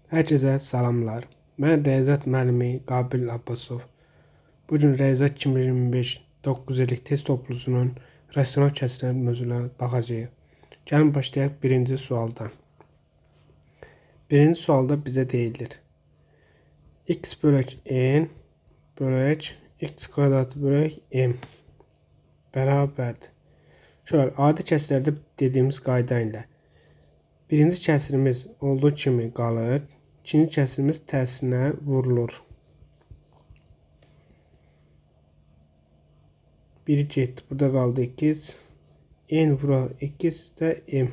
Herkese salamlar. Mən Riyaziyyat müəllimi Qabil Abbasov. Bu gün Riyaziyyat 2025 9 illik test toplusunun rasional kəsirlər mövzularına baxacağıq. Gəlin başlayaq birinci sualdan. Birinci sualda bizə deyilir. X bölək n bölək x kvadratı bölək m bərabərdir. Şöyle adi kəsirlərdə dediyimiz qayda ilə birinci kəsirimiz olduğu kimi qalır. İkinci kəsirimiz tərsinə vurulur. Biri getdi. Burada qaldı 2. N vuraq 2 də M.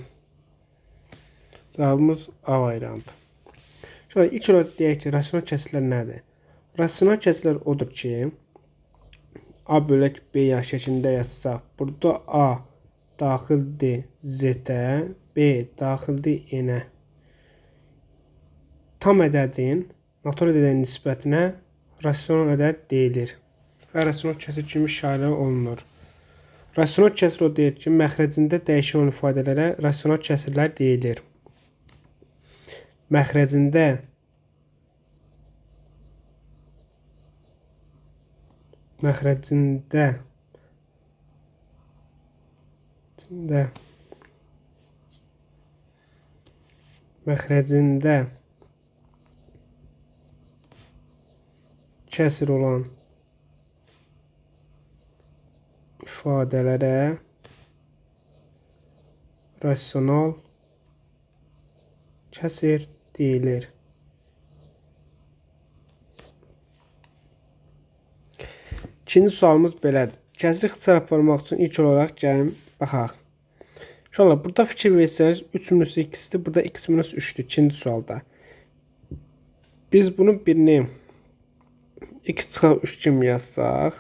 Cavabımız A variantı. Şöyle ilk olaraq deyək ki, rasional kəsirlər nədir? Rasional kəsirlər odur ki, A bölək B şəklində yazsaq, burada A daxildir Z-ə, B daxildir N-ə. Tam ədədin natural ədədin nisbətinə rasional ədəd deyilir və rasional kəsir kimi işarə olunur. Rasional kəsir o deyir ki, məxrəcində dəyişən olan ifadələrə rasional kəsirlər deyilir. Məxrəcində məxrəcində kəsir olan ifadələrə rasional kəsir deyilir. İkinci sualımız belədir. Kəsir ixtisar aparmaq üçün ilk olaraq gəlin baxaq. Uşaqlar, burada fikir versəniz 3 minus x-dir, burada x minus 3-dür ikinci sualda. Biz bunun birini x çıxaq 3 kimi yazsaq,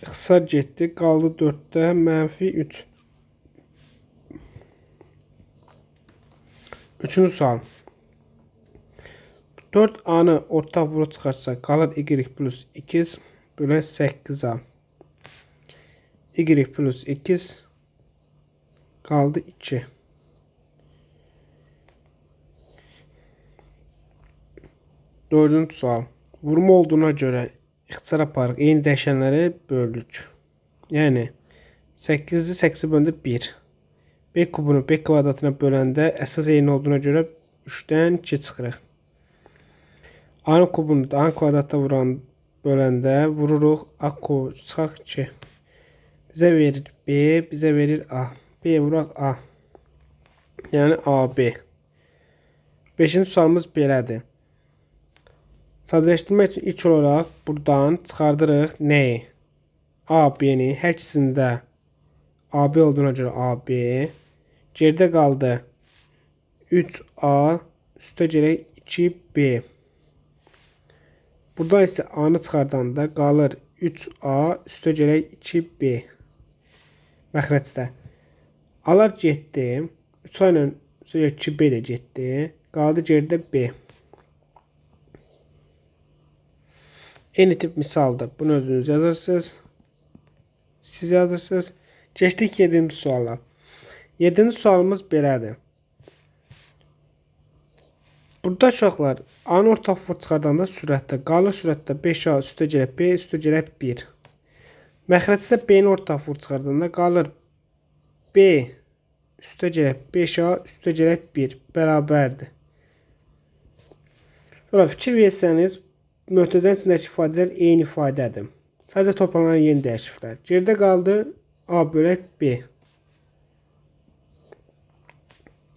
ixtisar getdi, qaldı 4-də mənfi 3. Üçüncü sual. 4A-nı ortaq vuru çıxarsa qalır y plus 2 bölək 8A. Y plus 2 qaldı 2. Dördüncü sual. Vurma olduğuna görə ixtisar aparıq. Eyni dəyişənləri böldük. Yəni 8-i 8-i böləndə 1. B kubunu B kvadratına böləndə əsas eyni olduğuna görə 3-dən 2 çıxırıq. A-nın kubunu da A kvadrata vuran böləndə vururuq. A kub çıxaq 2. Bizə verir B, bizə verir A. B vuraq A. Yəni AB. Beşinci sualımız belədir. Sadələşdirmək üçün ilk olaraq buradan çıxardırıq nəyi? AB-ni hər ikisində AB olduğuna görə AB. Geridə qaldı 3A üstə gələk 2B. Burada isə A-nı çıxardanda qalır 3A üstə gələk 2B. Məxrəcdə. A-lar getdi. 3A ilə üstə gələk 2B də getdi. Qaldı geridə B. Eyni tip misaldır. Bunu özünüz yazırsınız. Siz yazırsınız. Keçdik 7-ci suala. 7-ci sualımız belədir. Burada uşaqlar A-nı ortaq vur çıxardanda sürətdə qalır sürətdə 5A üstə gələk B üstə gələk 1. Məxrəcdə B-ni ortaq vur çıxardanda qalır B üstə gələk 5A üstə gələk 1 bərabərdir. Sonra fikir versəniz mötərizənin içindəki ifadələr eyni ifadədir. Sadəcə toplanan yeni dəyişikliklər. Geridə qaldı A bölək B.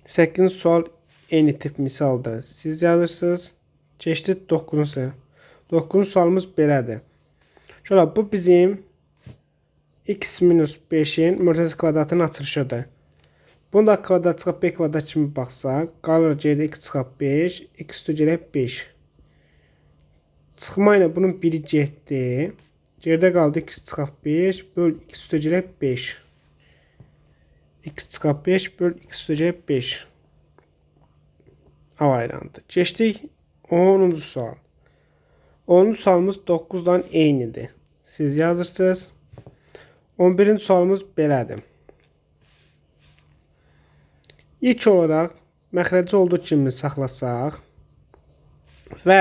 8-ci sual eyni tip misaldır. Siz yazırsınız. Keçdi 9-cu sual. 9-cu sualımız belədir. Şöyle, bu bizim x minus 5-in mötərizə kvadratının açılışıdır. Bunu da kvadrat çıxıb b kvadrat kimi baxsaq, qalır geridə x çıxaq 5, x üstə gələk 5. Çıxma ilə bunun biri getdi. Geridə qaldı x çıxaq 5 böl x üstə gələk 5. X çıxaq 5 böl x üstə gələk 5. A variantı. Keçdik 10-cu sual. 10-cu sualımız 9-dan eynidir. Siz yazırsınız. 11-ci sualımız belədir. İlk olaraq məxrəci olduğu kimi saxlasaq və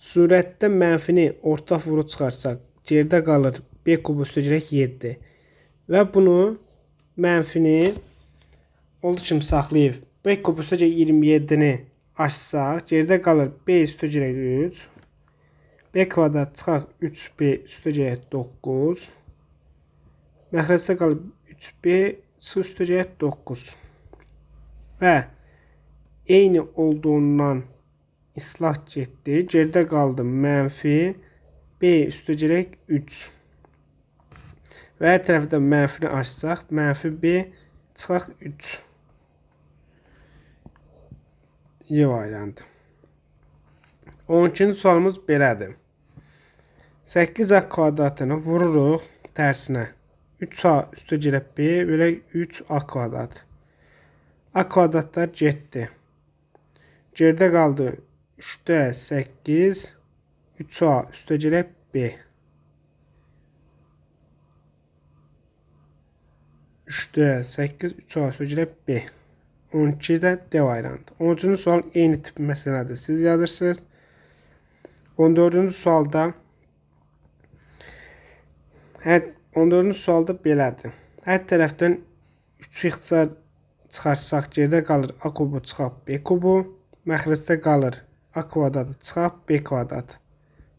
sürətdə mənfini ortaq vurub çıxarsaq, geridə qalır B kubu üstə gələk 7. Və bunu mənfini olduğu kimi saxlayıb B kubu üstə gələk 27-ni açsaq, geridə qalır B üstə gələk 3. B kvadrat çıxaq 3B üstə gələk 9. Məxrəcdə qalır 3B üstə gələk 9. Və eyni olduğundan islah getdi. Geridə qaldı mənfi B üstə gələk 3. Və hər tərəfdə mənfini açsaq, mənfi B çıxaq 3. Y variantı. 12-ci sualımız belədir. 8A kvadratını vururuq tərsinə. 3A üstə gələk B, bölək 3A kvadrat. A kvadratlar getdi. Geridə qaldı 3-də 8, 3A üstə gələk B. 3-də 8, 3A üstə gələk B. 12-də D variantı. 13-cü sual eyni tip məsələdir. Siz yazırsınız. 14-cü sualda 14-cü sualda belədir. Hər tərəfdən 3 ixtisar çıxarsaq, geridə qalır A kubu çıxaq B kubu. Məxrəcdə qalır A kvadratı çıxaq B kvadratı.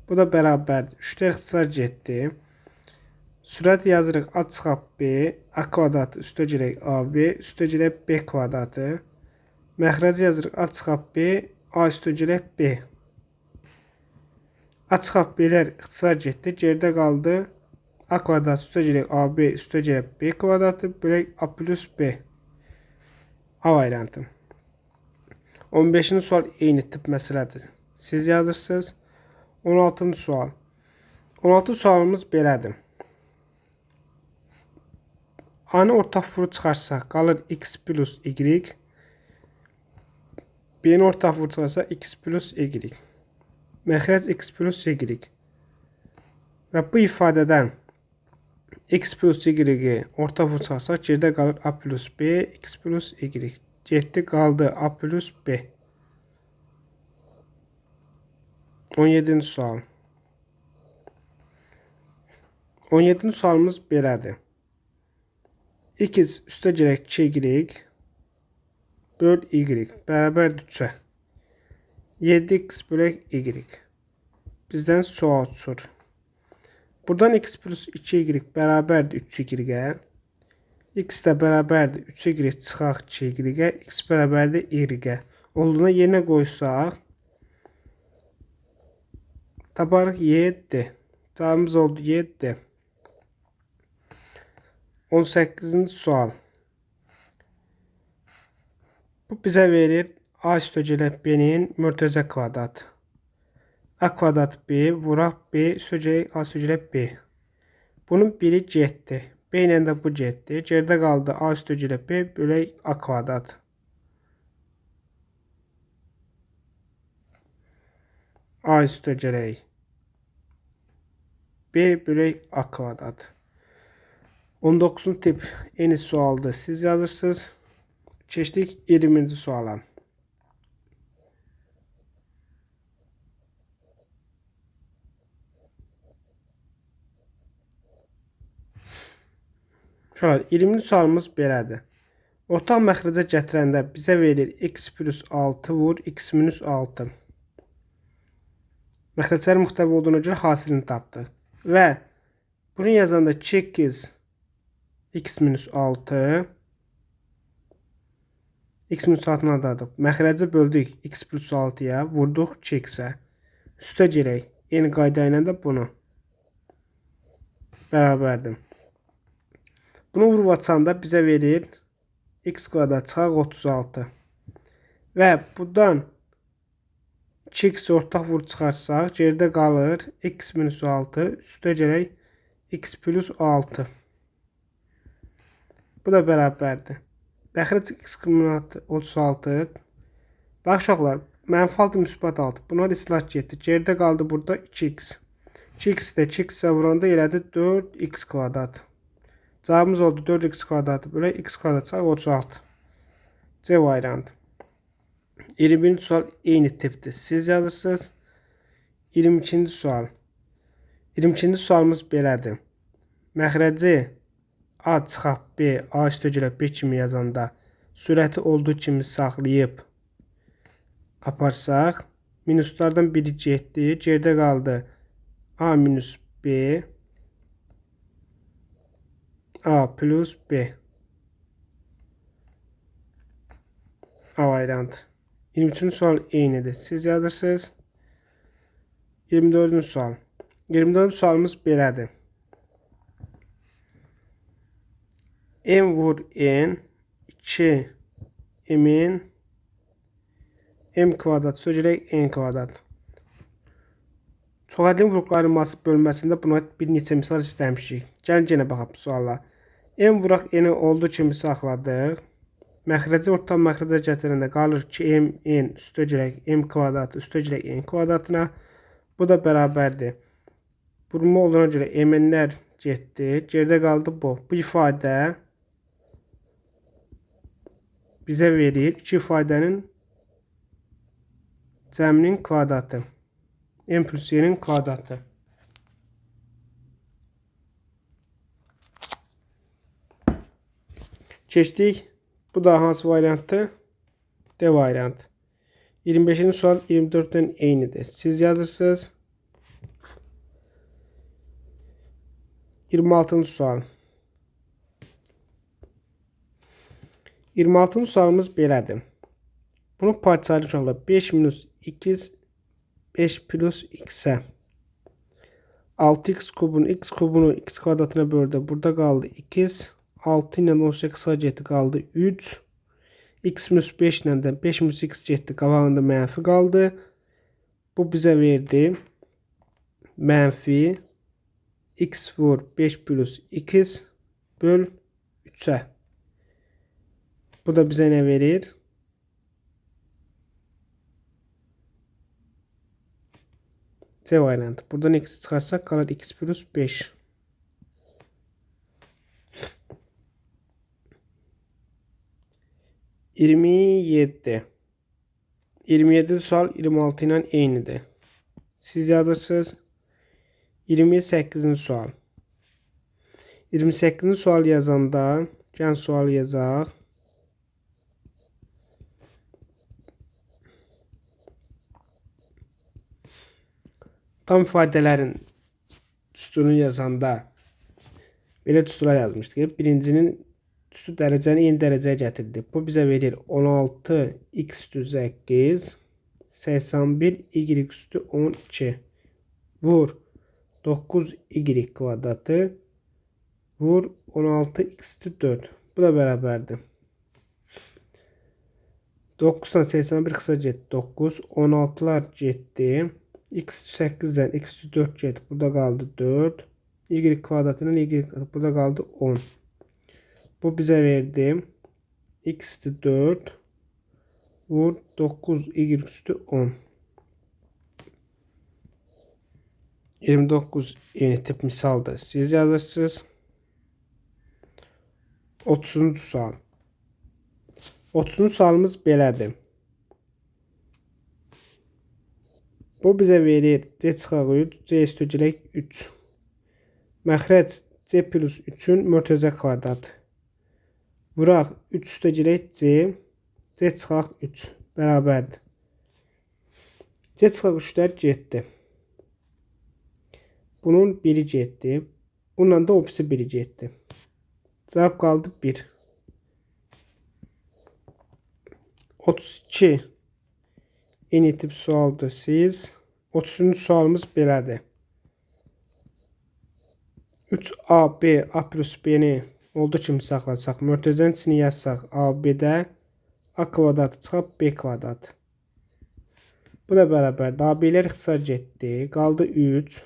Bu da bərabərdir. 3-də ixtisar getdi. Sürət yazırıq A çıxaq B, A kvadratı üstə gələk AB, üstə gələk B kvadratı. Məxrəci yazırıq A çıxaq B, A üstə gələk B. A çıxaq B-lər ixtisar getdi. Geridə qaldı A kvadratı üstə gələk AB, üstə gələk B kvadratı, bölək A plus B. A variantı. 15-ci sual eyni tip məsələdir. Siz yazırsınız. 16-cı sual. 16 sualımız belədir. A-nı ortaq vurub çıxarsaq qalır x plus y. B-ni ortaq vurub çıxarsaq x plus y. Məxrəc x plus y. Və bu ifadədən x plus y-i ortaq vurub çıxarsaq geridə qalır a plus b, x plus y. Getdi qaldı a plus b. 17-ci sual. 17-ci sualımız belədir. X üstə gələk 2y böl y bərabərdir 3-ə. 7x bölək y. Bizdən sual uçur. Buradan x plus 2y bərabərdir 3y-ə. X də bərabərdir 3y çıxaq 2y-ə. X bərabərdir y-ə. Olduğuna yerinə qoysaq taparıq 7. Cavabımız oldu 7. 18-ci sual. Bu bizə verir A üstə gələk B-nin mürtəzə kvadratı. A kvadrat B vuraq B üstə gələk A üstə gələk B. Bunun biri getdi. B ilə də bu getdi. Geridə qaldı A üstə gələk B bölək A kvadrat. A üstə gələk B bölək A kvadrat. 19-cu tip eyni sualdır. Siz yazırsınız. Keçdik 20-ci suala. Uşaqlar, 20-ci sualımız belədir. Ortaq məxrəcə gətirəndə bizə verir x plus 6 vur x minus 6. Məxrəclər müxtəlif olduğuna görə hasilini tapdıq. Və bunu yazanda 2x x minus 6 x minus 6-nı adadıq. Məxrəci böldük x plus 6-ya, vurduq 2x-ə. Üstə gələk. Eyni qayda ilə də bunu bərabərdir. Bunu vurub açanda bizə verir x kvadrat çıxaq 36. Və buradan 2x ortaq vurub çıxarsaq, geridə qalır x minus 6, üstə gələk x plus 6. Bu da bərabərdir. Məxrəc x minus 36. Bax uşaqlar, mənfi 6 müsbət 6. Bunlar islah getdi. Geridə qaldı burada 2x. 2x də 2x-ə vuranda elədi 4x kvadrat. Cavabımız oldu 4x kvadratı bölək x kvadrat çıxaq 36. C variantı. 21-ci sual eyni tipdir. Siz yazırsınız. 22-ci sual. 22-ci sualımız belədir. Məxrəci A çıxaq B, A üstəgələ B kimi yazanda sürəti olduğu kimi saxlayıb aparsaq, minuslardan biri getdi, geridə qaldı A minus B, A plus B. A variantı. 23-cü sual eynidir. Siz yazırsınız. 24-cü sual. 24-cü sualımız belədir. M vur N 2 M-in M kvadrat üstəgələk N kvadrat. Çoxhədli vuruqların ayrılması bölməsində buna bir neçə misal işləmişik. Gəlin yenə baxaq bu suala. M vuraq N-i olduğu kimi saxladıq. Məxrəci orta məxrəcə gətirəndə qalır 2M N üstəgələk M kvadratı üstəgələk N kvadratına. Bu da bərabərdir. Vurma olduğuna görə M-lər getdi. Geridə qaldı bu. Bu ifadə bizə verir 2 ifadənin cəminin kvadratı. M plus N'in kvadratı. Keçdik. Bu da hansı variantdır? D variantı. 25-ci sual 24-dən eynidir. Siz yazırsınız. 26-cı sual. 26-cı sualımız belədir. Bunu parçalayırıq uşaqlar. 5 minus 2 5 plus x-ə. 6x kubunu x kubunu x kvadratına böldü. Burada qaldı 2. 6 ilə 18 getdi, qaldı 3. X minus 5 ilə də 5 minus x getdi, qabağında mənfi qaldı. Bu bizə verdi mənfi x vur 5 plus x böl 3-ə. Bu da bizə nə verir? C variantı. Buradan x çıxarsak qalır x plus 5. ...27. 27 sual 26 ilə eynidir. Siz yazırsınız. 28-ci sual. 28-ci sual yazanda, gəlin sual yazaq. Tam ifadələrin düsturunu yazanda belə düsturlar yazmışdıq. Birincinin üstü dərəcəni eyni dərəcəyə gətirdi. Bu bizə verir 16 x üstü 8 81 y üstü 12 vur 9 y kvadratı vur 16 x üstü 4. Bu da bərabərdir. 9-dan 81 qısa getdi. 9. 16'lar getdi. X 8-dən x üstü 4 getdi. Burada qaldı 4. Y kvadratının y burada qaldı 10. Bu bizə verdi. X üstü 4 vur 9 y üstü 10. 29 yeni tip misaldır. Siz yazırsınız. 30-cu sual. 30-cu sualımız belədir. Bu bizə verir C çıxaq 3, C üstü gələk 3. Məxrəc C plus 3-ün mötərizə kvadratı. Vuraq 3 üstə gələk C, C çıxaq 3 bərabərdir. C çıxaq 3-lər getdi. Bunun biri getdi. Bununla da o birisi biri getdi. Cavab qaldı 1. 32 eyni tip sualdır siz. 33-cü sualımız belədir. 3AB A plus B-ni olduğu kimi saxlasaq, mötərizənin içini yazsaq, AB-də A kvadratı çıxaq B kvadratı. Bu da bərabərdir. AB-lər ixtisar getdi. Qaldı 3.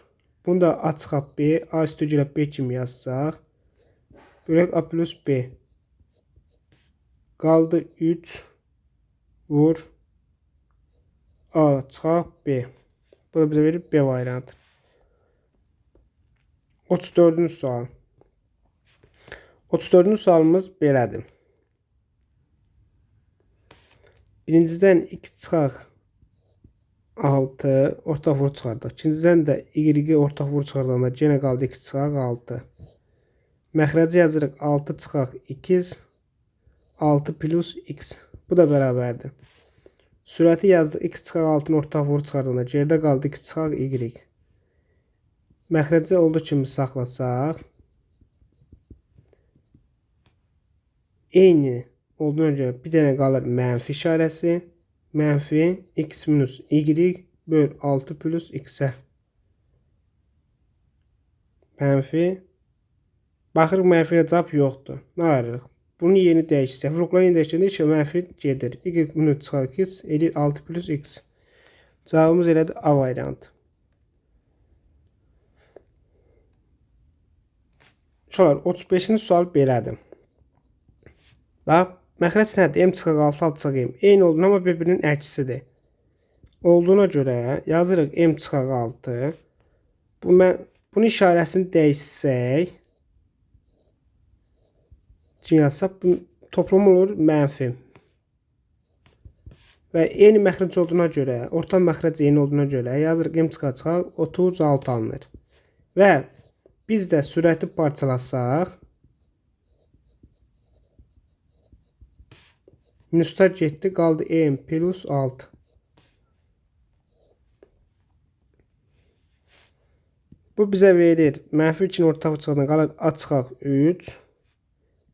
Bunu da A çıxaq B, A üstü gələ B kimi yazsaq. Bölək A plus B. Qaldı 3 vur A çıxaq B. Bu da bizə verir B variantı. 34-cü sual. 34-cü sualımız belədir. Birincidən 2 çıxaq 6 ortaq vur çıxardıq. İkincidən də y-i ortaq vur çıxardanda yenə qaldı 2 çıxaq 6. Məxrəci yazırıq 6 çıxaq 2, 6 plus x. Bu da bərabərdir. Sürəti yazdıq x çıxaq 6-nı ortaq vur çıxardanda geridə qaldı x çıxaq y. Məxrəci olduğu kimi saxlasaq, eyni olduğuna görə bir dənə qalır mənfi işarəsi. Mənfi x minus y böl 6 plus x-ə. Mənfi. Baxırıq mənfi ilə cavab yoxdur. Nə arayırıq? Bunun yerini dəyişsək. Vuruqların yerini dəyişəndə isə mənfi gedir. Y minus çıxaq x eləyir 6 plus x. Cavabımız elədir A variantı. Uşaqlar, 35-ci sual belədir. Bax, məxrəc nədir? M çıxaq 6, 6 çıxaq M. Eyni olduğunu, amma bir-birinin əksidir. Olduğuna görə yazırıq M çıxaq 6. Bunun işarəsini dəyişsək, kimi yazsaq, bu toplam olur mənfi. Və eyni məxrəc olduğuna görə, orta məxrəc eyni olduğuna görə yazırıq M çıxaq çıxaq 36 alınır. Və biz də sürəti parçalasaq, minuslar getdi, qaldı M plus 6. Bu bizə verir. Mənfi 2-nin ortaq çıxağından qalır A çıxaq 3.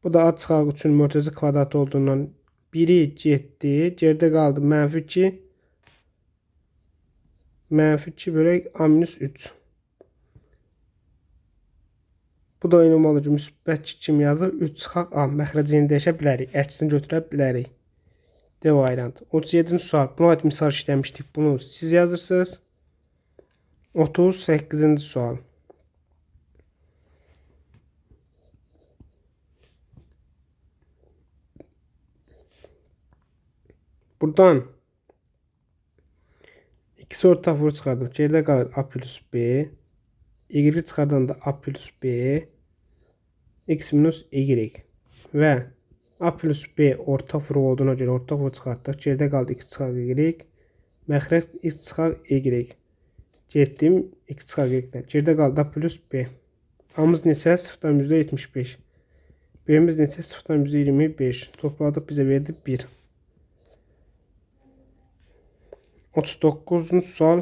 Bu da A çıxaq 3-ün mötərizə kvadratı olduğundan 1-i getdi. Geridə qaldı mənfi 2. Mənfi 2 bölək A minus 3. Bu da eyni olmalıdır ki, müsbət 2 kimi yazılır. 3 çıxaq A. Məxrəcini dəyişə bilərik. Əksini götürə bilərik. D variantı. 37-ci sual. Buna aid misal işləmişdik. Bunu siz yazırsınız. 38-ci sual. Buradan ikisi ortaq vur çıxardıq. Geridə qalır A plus B. Y çıxardanda A plus B. X minus Y. Və A plus B ortaq vuruq olduğuna görə ortaq vuruq çıxartdıq. Geridə qaldı X çıxaq Y. Məxrəc X çıxaq Y. Getdim X çıxaq Y. Geridə qaldı A plus B. A'mız neçə? 0,75. B'miz neçə? 0,25. Topladıq bizə verdi 1. 39-cu sual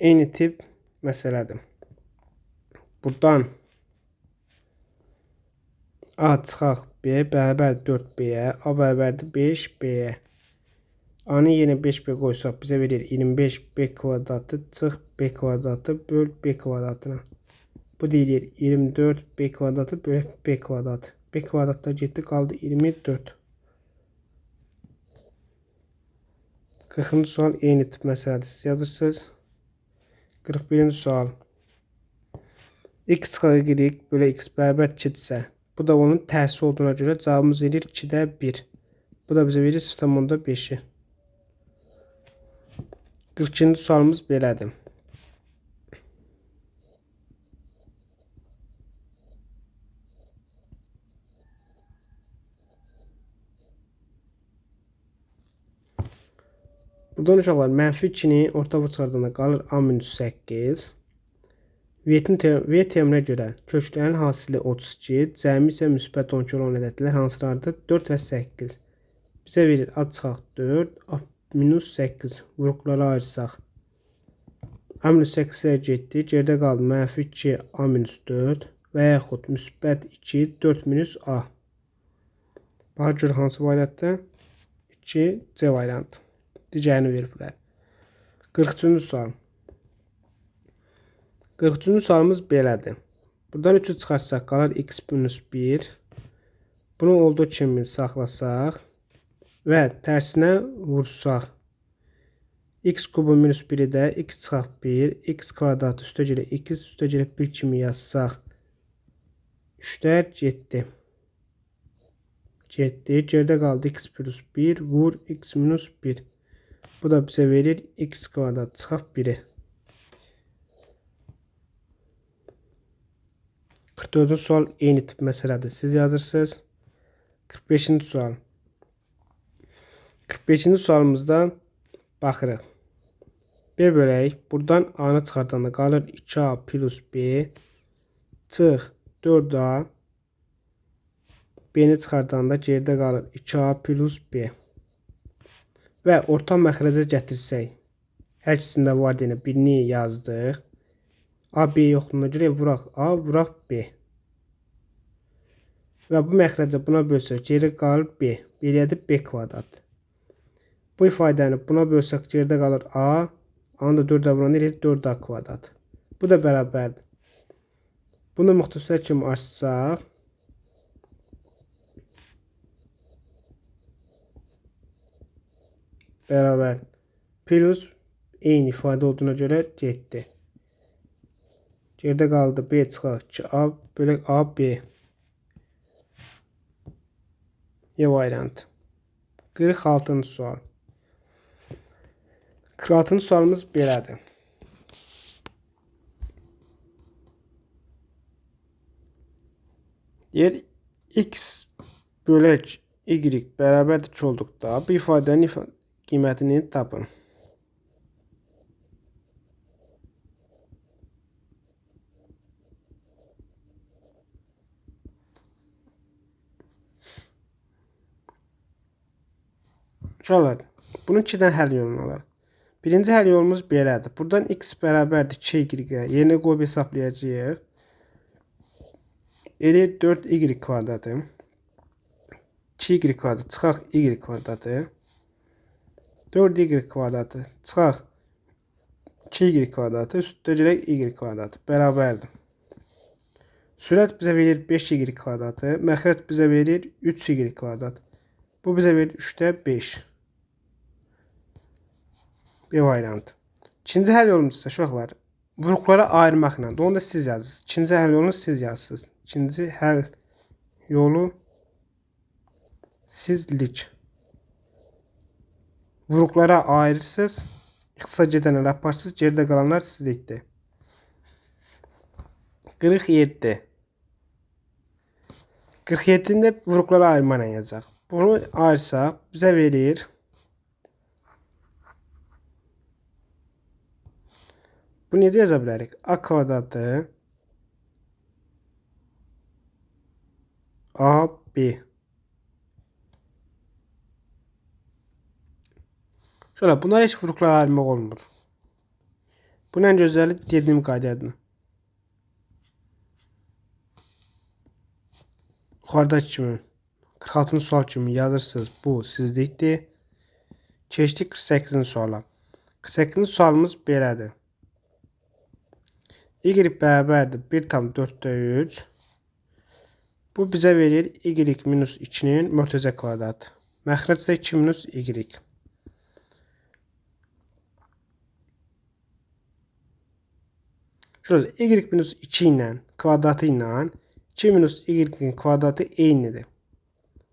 eyni tip məsələdir. Buradan A çıxaq B bərabər 4B-yə, A bərabərdir 5B-yə. A-nın yerinə 5B qoysaq bizə verir 25B kvadratı çıx B kvadratı böl B kvadratına. Bu deyilir 24B kvadratı bölək B kvadratı. B kvadratlar getdi qaldı 24. 40-cı sual eyni tip məsələdir. Siz yazırsınız. 41-ci sual. X çıxaq Y bölə X bərabər 2-dirsə, bu da onun tərsi olduğuna görə cavabımız edir 2-də 1. Bu da bizə verir 0,5-i. 42-ci sualımız belədir. Buradan uşaqlar mənfi 2-ni orta vur çıxardanda qalır A minus 8. V teoreminə görə köklərin hasili 32, cəmi isə müsbət 12 olan ədədlər hansılardır? 4 və 8. Bizə verir A çıxaq 4, A minus 8 vuruqlara ayırsaq. A minus 8-ə getdi, geridə qaldı mənfi 2, A minus 4 və yaxud müsbət 2, 4 minus A. Bax gör hansı variantdır? 2, C variantı. Digərini veriblər. 43-cü sual. 43-cü sualımız belədir. Buradan 3-ü çıxarsaq qalar x minus 1. Bunu olduğu kimi saxlasaq və tərsinə vursaq. X kubu minus 1-i də x çıxaq 1, x kvadratı üstə gələ x üstə gələ 1 kimi yazsaq. 3-lər getdi. Getdi. Geridə qaldı x plus 1 vur x minus 1. Bu da bizə verir x kvadrat çıxaq 1-i. 44-cü sual eyni tip məsələdir. Siz yazırsınız. 45-ci sual. 45-ci sualımızda baxırıq. B bölək. Buradan A-nı çıxardanda qalır 2A plus B. Çıx 4A. B-ni çıxardanda geridə qalır 2A plus B. Və orta məxrəcə gətirsək, hər ikisində var deyənə birini yazdıq. A, B yoxluğuna görə vuraq A, vuraq B. Və bu məxrəcə buna bölsək, geri qalır B. Belədir B kvadrat. Bu ifadəni buna bölsək, geridə qalır A. A-nı da 4-ə vuranda eləyir 4A kvadrat. Bu da bərabərdir. Bunu müxtəsər kimi açsaq, bərabər plus eyni ifadə olduğuna görə getdi. Geridə qaldı B çıxaq 2A bölək AB. E variantı. 46-cı sual. 46-cı sualımız belədir. Deyir x bölək y bərabərdir 2 olduqda bu ifadənin qiymətini tapın. Uşaqlar, bunun iki dənə həll yolunu alaq. Birinci həll yolumuz belədir. Buradan x bərabərdir 2y-ə yerinə qoyub hesablayacağıq. Eləyir 4y kvadratı. 2y kvadratı çıxaq y kvadratı. 4y kvadratı çıxaq 2y kvadratı üstə gələk y kvadratı bərabərdir. Sürət bizə verir 5y kvadratı, məxrəc bizə verir 3y kvadrat. Bu bizə verir 3-də 5. B variantı. İkinci həll yolumuz isə uşaqlar, vuruqlara ayırmaqla. Onu da siz yazırsınız. İkinci həll yolunu siz yazırsınız. İkinci həll yolu sizlik. Vuruqlara ayırırsınız. İxtisar gedənlər aparsınız. Geridə qalanlar sizlikdir. 47. 47-ni də vuruqlara ayırmayla yazacaq. Bunu ayırsaq bizə verir. Bunu necə yaza bilərik? A kvadratı A, B. Şöyle, bunlar heç vuruqlara ayırmaq olmur. Bunun ən gözəli dediyim qaydadır. Yuxarıdakı kimi 46-cı sual kimi yazırsınız. Bu sizlikdir. Keçdik 48-ci suala. 48-ci sualımız belədir. Y bərabərdir 1,4-də 3. Bu bizə verir y minus 2-nin mötərizə kvadratı. Məxrəc isə 2 minus y. Şöyle y minus 2 ilə kvadratı ilə 2 minus y-in kvadratı eynidir.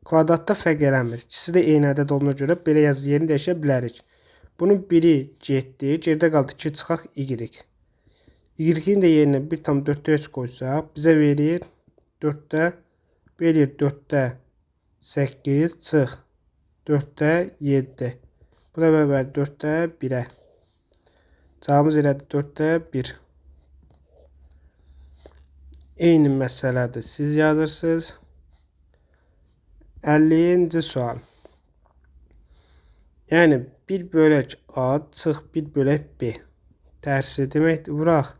Kvadratda fərq eləmir. İkisi də eyni ədəd olduğuna görə belə yazı yerini dəyişə bilərik. Bunun biri getdi. Geridə qaldı 2 çıxaq y. Y-in də yerinə 1,4-də 3 qoysaq bizə verir 4-də verir 4-də 8 çıx 4-də 7. Bu da bərabər 4-də 1-ə. Cavabımız elədir 4-də 1. Eyni məsələdir. Siz yazırsınız. 50-ci sual. Yəni 1 bölək A çıx 1 bölək B. Tərsi deməkdir. Vuraq.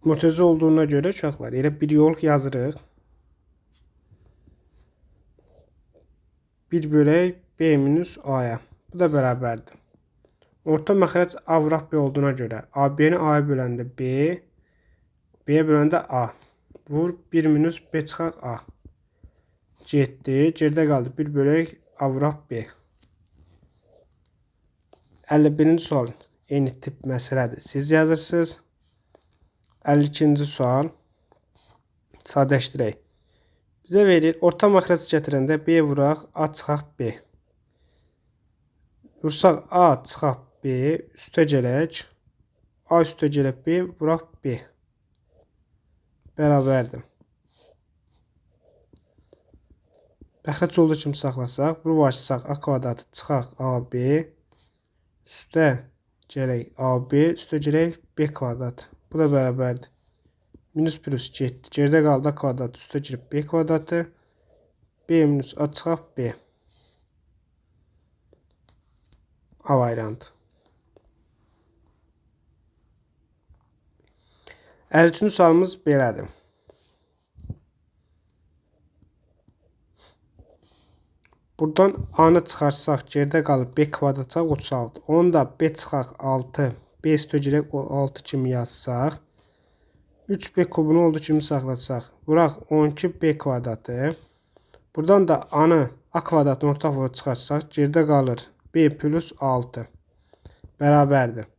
Mötərizə olduğuna görə uşaqlar elə bir yol yazırıq. 1 bölək B minus A-ya. Bu da bərabərdir. Orta məxrəc A vuraq B olduğuna görə AB-ni A-ya böləndə B, B-yə böləndə A. Vur 1 minus B çıxaq A. Getdi. Geridə qaldı 1 bölək A vuraq B. 51-ci sual eyni tip məsələdir. Siz yazırsınız. 52-ci sual. Sadələşdirək. Bizə verir orta məxrəc gətirəndə B vuraq A çıxaq B. Vursaq A çıxaq B üstə gələk. A üstə gələk B vuraq B. Bərabərdir. Məxrəc olduğu kimi saxlasaq, vurub açsaq A kvadratı çıxaq AB, üstə gələk AB, üstə gələk B kvadratı. Bu da bərabərdir. Minus plus getdi. Geridə qaldı A kvadratı, üstə girib B kvadratı. B minus A çıxaq B. A variantı. 53-cü sualımız belədir. Buradan A-nı çıxarsaq, geridə qalır B kvadrat çıxaq 36. Onu da B çıxaq 6, B üstə girək 6 kimi yazsaq. 3B kubunu olduğu kimi saxlasaq. Vuraq 12B kvadratı. Buradan da A-nı, A kvadratını ortaq vurub çıxarsaq, geridə qalır B plus 6. Bərabərdir.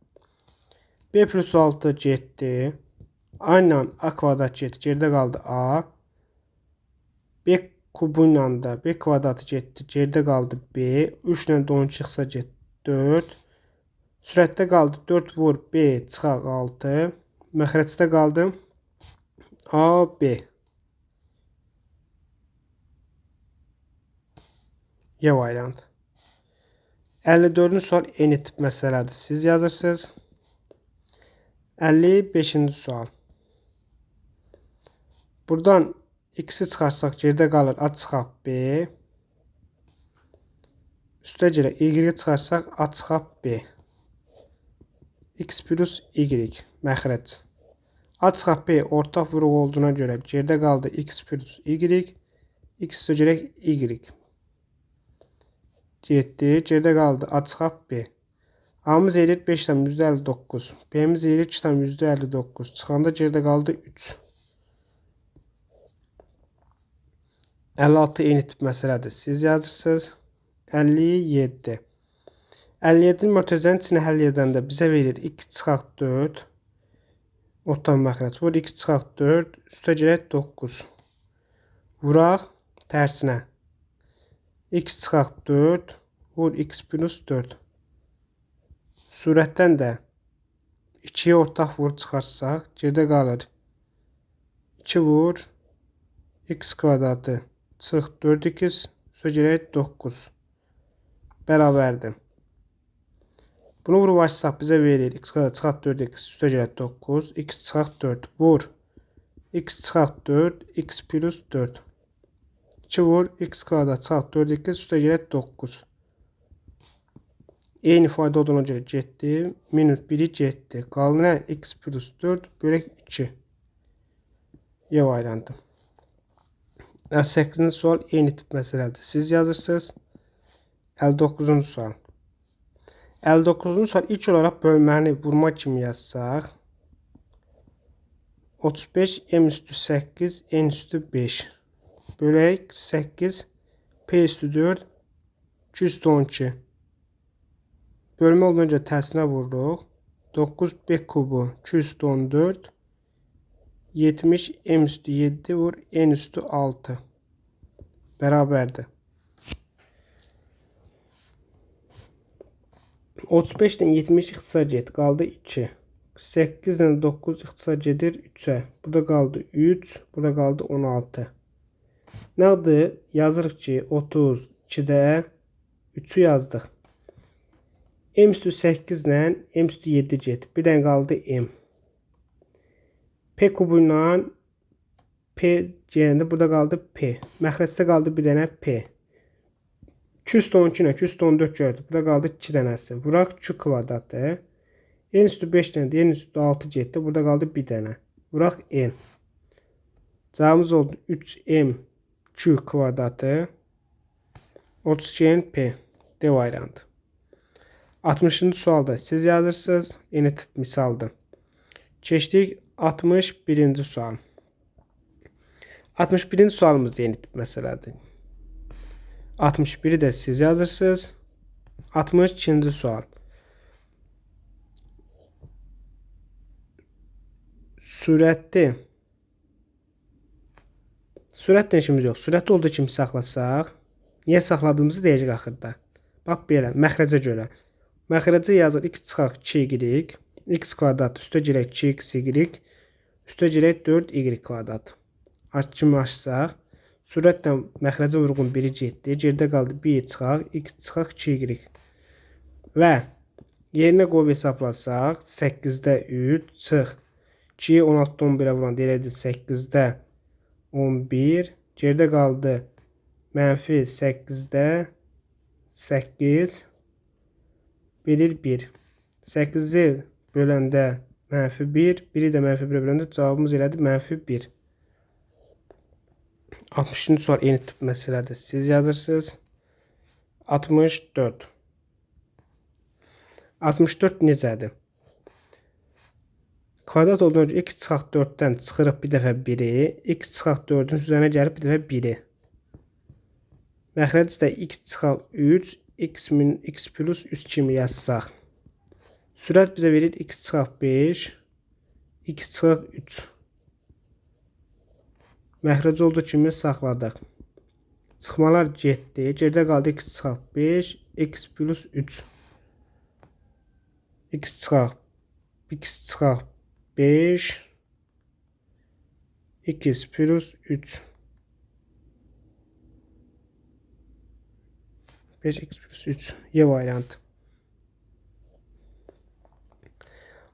B plus 6 getdi. A ilə A kvadrat getdi. Geridə qaldı A. B kubu ilə da B kvadratı getdi. Geridə qaldı B. 3 ilə də 12 çıxsa getdi 4. Sürətdə qaldı 4 vur B çıxaq 6. Məxrəcdə qaldı A, B. Y variantı. 54-cü sual eyni tip məsələdir. Siz yazırsınız. 55-ci sual. Buradan X-i çıxarsaq geridə qalır A çıxaq B. Üstə gələk Y-i çıxarsaq A çıxaq B. X plus Y məxrəc. A çıxaq B ortaq vuruq olduğuna görə geridə qaldı X plus Y. X üstə gələk Y. Getdi. Geridə qaldı A çıxaq B. A-mız eləyir 5,59. B-miz eləyir 2,59. Çıxanda geridə qaldı 3. 56 eyni tip məsələdir. Siz yazırsınız. 57. 57-ni mötərizənin içini həll edəndə bizə verir x çıxaq 4. Ortaq məxrəc. Vur x çıxaq 4. Üstə gələk 9. Vuraq tərsinə. X çıxaq 4. Vur x plus 4. Sürətdən də 2-yə ortaq vur çıxarsaq, geridə qalır 2 vur x kvadratı çıx 4x üstə gələk 9 bərabərdir. Bunu vurub açsaq bizə verir x kvadrat çıxaq 4x üstə gələk 9, x çıxaq 4 vur x çıxaq 4, x plus 4 2 vur x kvadrat çıxaq 4x üstə gələk 9. Eyni ifadə olduğuna görə getdi. Minus 1-i getdi. Qaldı nə? X plus 4 bölək 2. Y variantı. 58-ci sual eyni tip məsələdir. Siz yazırsınız. 59-cu sual. 59-cu sual ilk olaraq bölməni vurma kimi yazsaq. 35 m üstü 8 n üstü 5. Bölək 8 p üstü 4 2 üstü 12. Bölmə olduğuna görə tərsinə vururuq. 9 B kubu 2 üstü 14 70 M üstü 7 vur N üstü 6 bərabərdir. 35 ilə 70 ixtisar getdi. Qaldı 2. 8 ilə 9 ixtisar gedir 3-ə. Burada qaldı 3. Burada qaldı 16. Nədir? Yazırıq ki 32-də 3-ü yazdıq. M üstü 8 ilə M üstü 7 getdi. Bir dənə qaldı M. P kubu ilə P gedəndə burada qaldı P. Məxrəcdə qaldı bir dənə P. 2 üstü 12 ilə 2 üstü 14 gördük. Burada qaldı 2 dənəsi. Vuraq Q kvadratı. N üstü 5 dənə, N üstü 6 getdi. Burada qaldı bir dənə. Vuraq N. Cavabımız oldu 3M Q kvadratı 32 N P. D variantı. 60-cı sualda siz yazırsınız. Eyni tip misaldır. Keçdik 61-ci sual. 61-ci sualımız yeni tip məsələdir. 61-i də siz yazırsınız. 62-ci sual. Sürətli. Sürətlə işimiz yox. Sürətli olduğu kimi saxlasaq, niyə saxladığımızı deyəcək axırda. Bax belə, məxrəcə görə. Məxrəcə yazır x çıxaq 2y, x kvadrat üstə girək 2xy, Üstə gələk 4y kvadrat. Aç kimi açsaq, sürətlə məxrəcə vurğun biri getdi. Geridə qaldı 1 çıxaq, x çıxaq 2y. Və yerinə qoyub hesablasaq, 8-də 3 çıx. 2-yi 16-da 11-ə vuran elədi 8-də 11. Geridə qaldı mənfi 8-də 8 verir 1. 8-i böləndə mənfi 1, 1-i də mənfi 1-ə böləndə cavabımız elədi mənfi 1. 60-cı sual eyni tip məsələdir. Siz yazırsınız. 64. 64 necədir? Kvadrat olduğuna görə x çıxaq 4-dən çıxırıq bir dəfə 1-i, x çıxaq 4-ün üzərinə gəlib bir dəfə 1-i. Məxrəc də x çıxaq 3, x, min, x plus 3 kimi yazsaq. Sürət bizə verir x çıxaq 5, x çıxaq 3. Məxrəc olduğu kimi saxladıq. Çıxmalar getdi. Geridə qaldı x çıxaq 5, x plus 3. X çıxaq 5, x plus 3. 5x plus 3. Y variantı.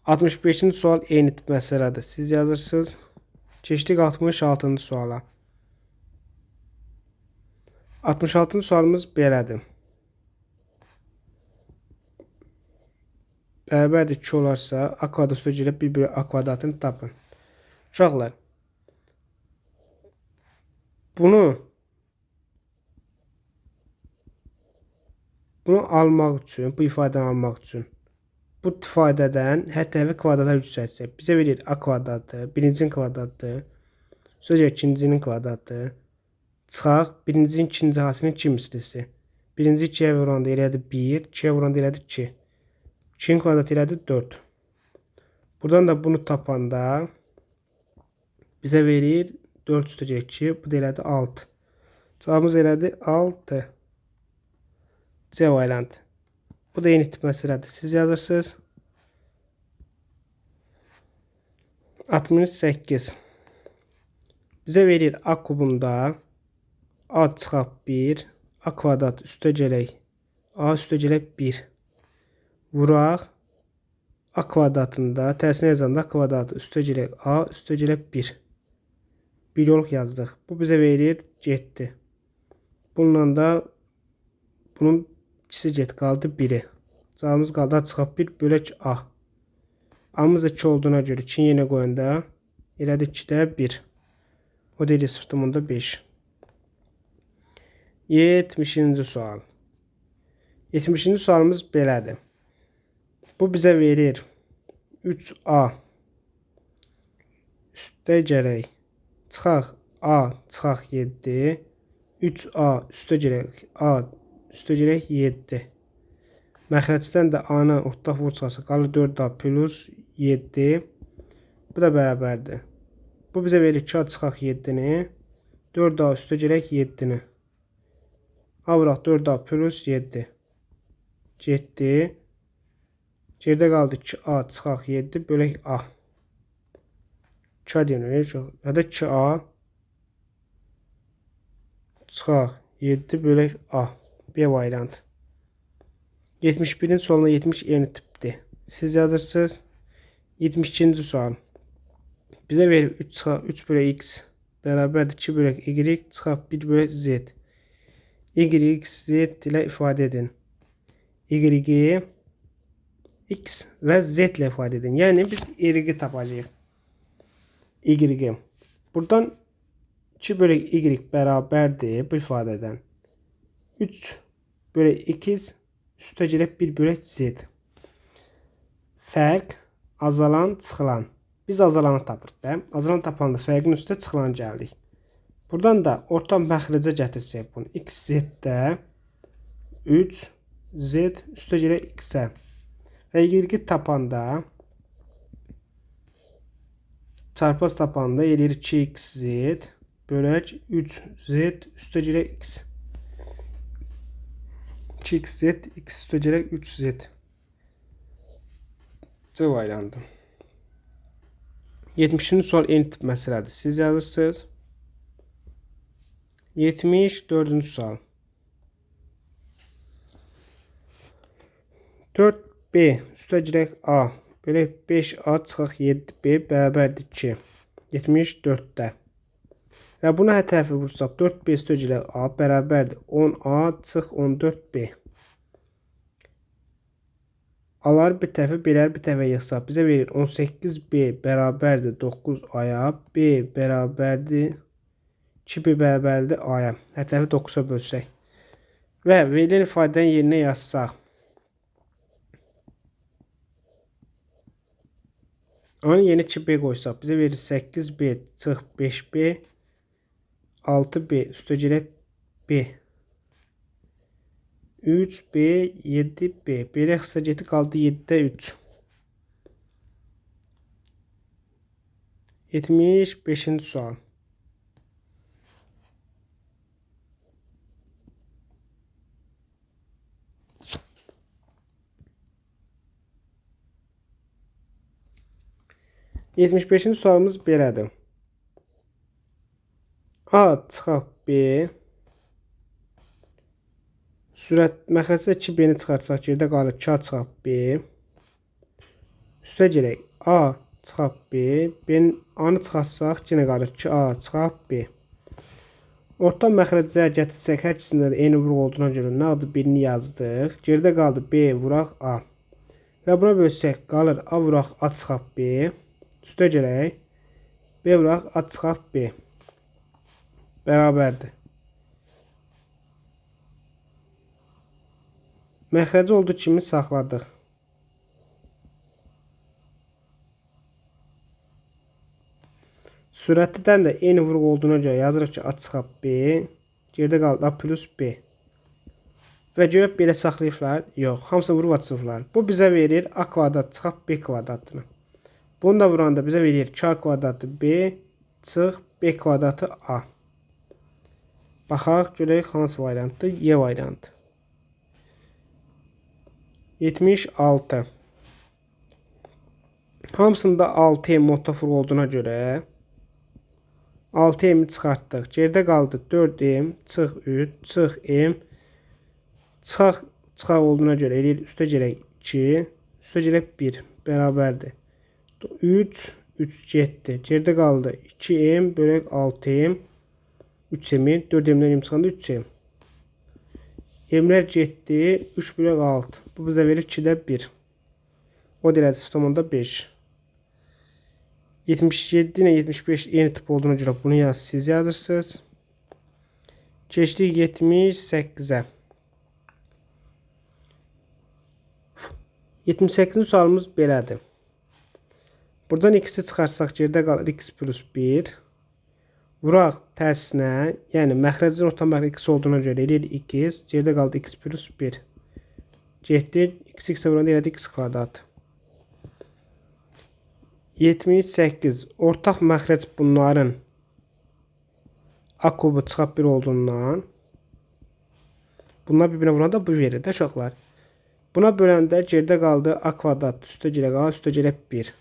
65-ci sual eyni tip məsələdir. Siz yazırsınız. Keçdik 66-cı suala. 66-cı sualımız belədir. Bərabərdir 2 olarsa, a kvadrat üstə gəlib 1 bölü a kvadratını tapın. Uşaqlar, bunu almaq üçün, bu ifadəni almaq üçün bu ifadədən hər tərəfi kvadrata yüksəltsək, bizə verir a kvadratı, birincinin kvadratı, sözə ikincinin kvadratı, çıxaq birincinin ikinci hasilinin 2 mislisi. Birinci 2-yə vuranda elədi 1, 2-yə vuranda elədi 2. 2-nin kvadratı elədi 4. Buradan da bunu tapanda bizə verir 4 üstə 2, bu da elədi 6. Cavabımız elədi 6. C variantı. Bu da eyni tip məsələdir. Siz yazırsınız. 68. Bizə verir a kubunda a çıxaq 1, a kvadrat üstə gələk, a üstə gələk 1. Vuraq a kvadratında, tərsinə yazanda a kvadratı üstə gələk a üstə gələk 1. Bir yoluq yazdıq. Bu bizə verir getdi. Bununla da bunun ikisi get qaldı 1-i. Cavabımız qaldı a çıxaq 1 bölək a. A-mız da 2 olduğuna görə 2-ni yenə qoyanda elədi 2-də 1. O deyir 0,5. 70-ci sual. 70-ci sualımız belədir. Bu bizə verir 3a üstə gələk çıxaq a çıxaq 7, 3a üstə gələk a üstə gələk 7. Məxrəcdən də a-nı ortaq vur çıxarsa qalır 4a plus 7. Bu da bərabərdir. Bu bizə verir 2a çıxaq 7-ni, 4a üstə gələk 7-ni. A vuraq 4a plus 7. Getdi. Geridə qaldı 2a çıxaq 7 bölək a. 2a deyək, ya da 2a çıxaq 7 bölək a. B variantı. 71-in sualına 70 eyni tipdir. Siz yazırsınız. 72-ci sual. Bizə verir 3 çıxaq 3 bölək x bərabərdir 2 bölək y çıxaq 1 bölək z. Y, x, z ilə ifadə edin. Y-i x və z ilə ifadə edin. Yəni biz y-i tapacağıq. Y-i. Buradan 2 bölək y bərabərdir bu ifadədən. 3 bölək x üstə gələk 1 bölək z. Fərq azalan çıxılan. Biz azalanı tapırıq da. Azalan tapanda fərqin üstə çıxılan gəldik. Buradan da orta məxrəcə gətirsək bunu. X, Z-də 3, Z üstə gələk X-ə. Və Y tapanda çarpaz tapanda eləyir 2XZ bölək 3Z üstə gələk X. 2XZ X üstə gələk 3Z. C variantı. 70-ci sual eyni tip məsələdir. Siz yazırsınız. 74-cü sual. 4B üstə girək A. Belə 5A çıxaq 7B bərabərdir 2. 74-də. Və buna hər tərəfi vursaq 4B üstə girək A bərabərdir 10A çıx 14B. A-ları bir tərəfə, B-ləri bir tərəfə yığsaq bizə verir 18B bərabərdir 9A-ya, B bərabərdir 2B bərabərdir A-ya. Hər tərəfi 9-a bölsək. Və verilən ifadənin yerinə yazsaq. A-nın yerinə 2B qoysaq bizə verir 8B çıx 5B 6B üstə gələk B 3B 7B. Belə qısa getdi qaldı 7-də 3. 75-ci sual. 75-ci sualımız belədir. A çıxaq B. Sürət məxrəcdə 2B-ni çıxartsaq geridə qalır 2A çıxaq B. Üstə gələk A çıxaq B. B-nin A-nı çıxartsaq yenə qalır 2A çıxaq B. Orta məxrəcə gətirsək hər ikisində də eyni vuruq olduğuna görə nə adı birini yazdıq. Geridə qaldı B vuraq A. Və buna bölsək qalır A vuraq A çıxaq B. Üstə gələk B vuraq A çıxaq B. Bərabərdir. Məxrəci olduğu kimi saxladıq. Sürətlidən də eyni vuruq olduğuna görə yazırıq ki, A çıxaq B. Geridə qaldı A plus B. Və görək belə saxlayıblar. Yox, hamısı vurub açıblar. Bu bizə verir A kvadrat çıxaq B kvadratını. Bunu da vuranda bizə verir 2A kvadratı B çıx B kvadratı A. Baxaq, görək hansı variantdır? Y variantı. 76. Hamısında 6M orta vuruq olduğuna görə 6M-i çıxartdıq. Geridə qaldı 4M çıx 3 çıx M çıxaq çıxaq olduğuna görə eləyir üstə gələk 2 üstə gələk 1 bərabərdir. 3 3 getdi. Geridə qaldı 2M bölək 6M 3M-i 4M-dən M çıxanda 3M. M-lər getdi 3 bölək 6. Bu bizə verir 2-də 1. O da elədi 0,5. 77 ilə 75 eyni tip olduğuna görə bunu yaz, siz yazırsınız. Keçdik 78-ə. 78-ci sualımız belədir. Buradan x-i çıxarsaq geridə qalır x plus 1. Vuraq tərsinə, yəni məxrəcin orta məxrəc x olduğuna görə eləyir x, geridə qaldı x plus 1. Getdi, x x-ə vuranda elədi x kvadrat. 78. Ortaq məxrəc bunların A kubu çıxaq 1 olduğundan bunlar bir-birinə vuranda bu verir də uşaqlar. Buna böləndə geridə qaldı A kvadrat üstə gələk A, üstə gələk 1.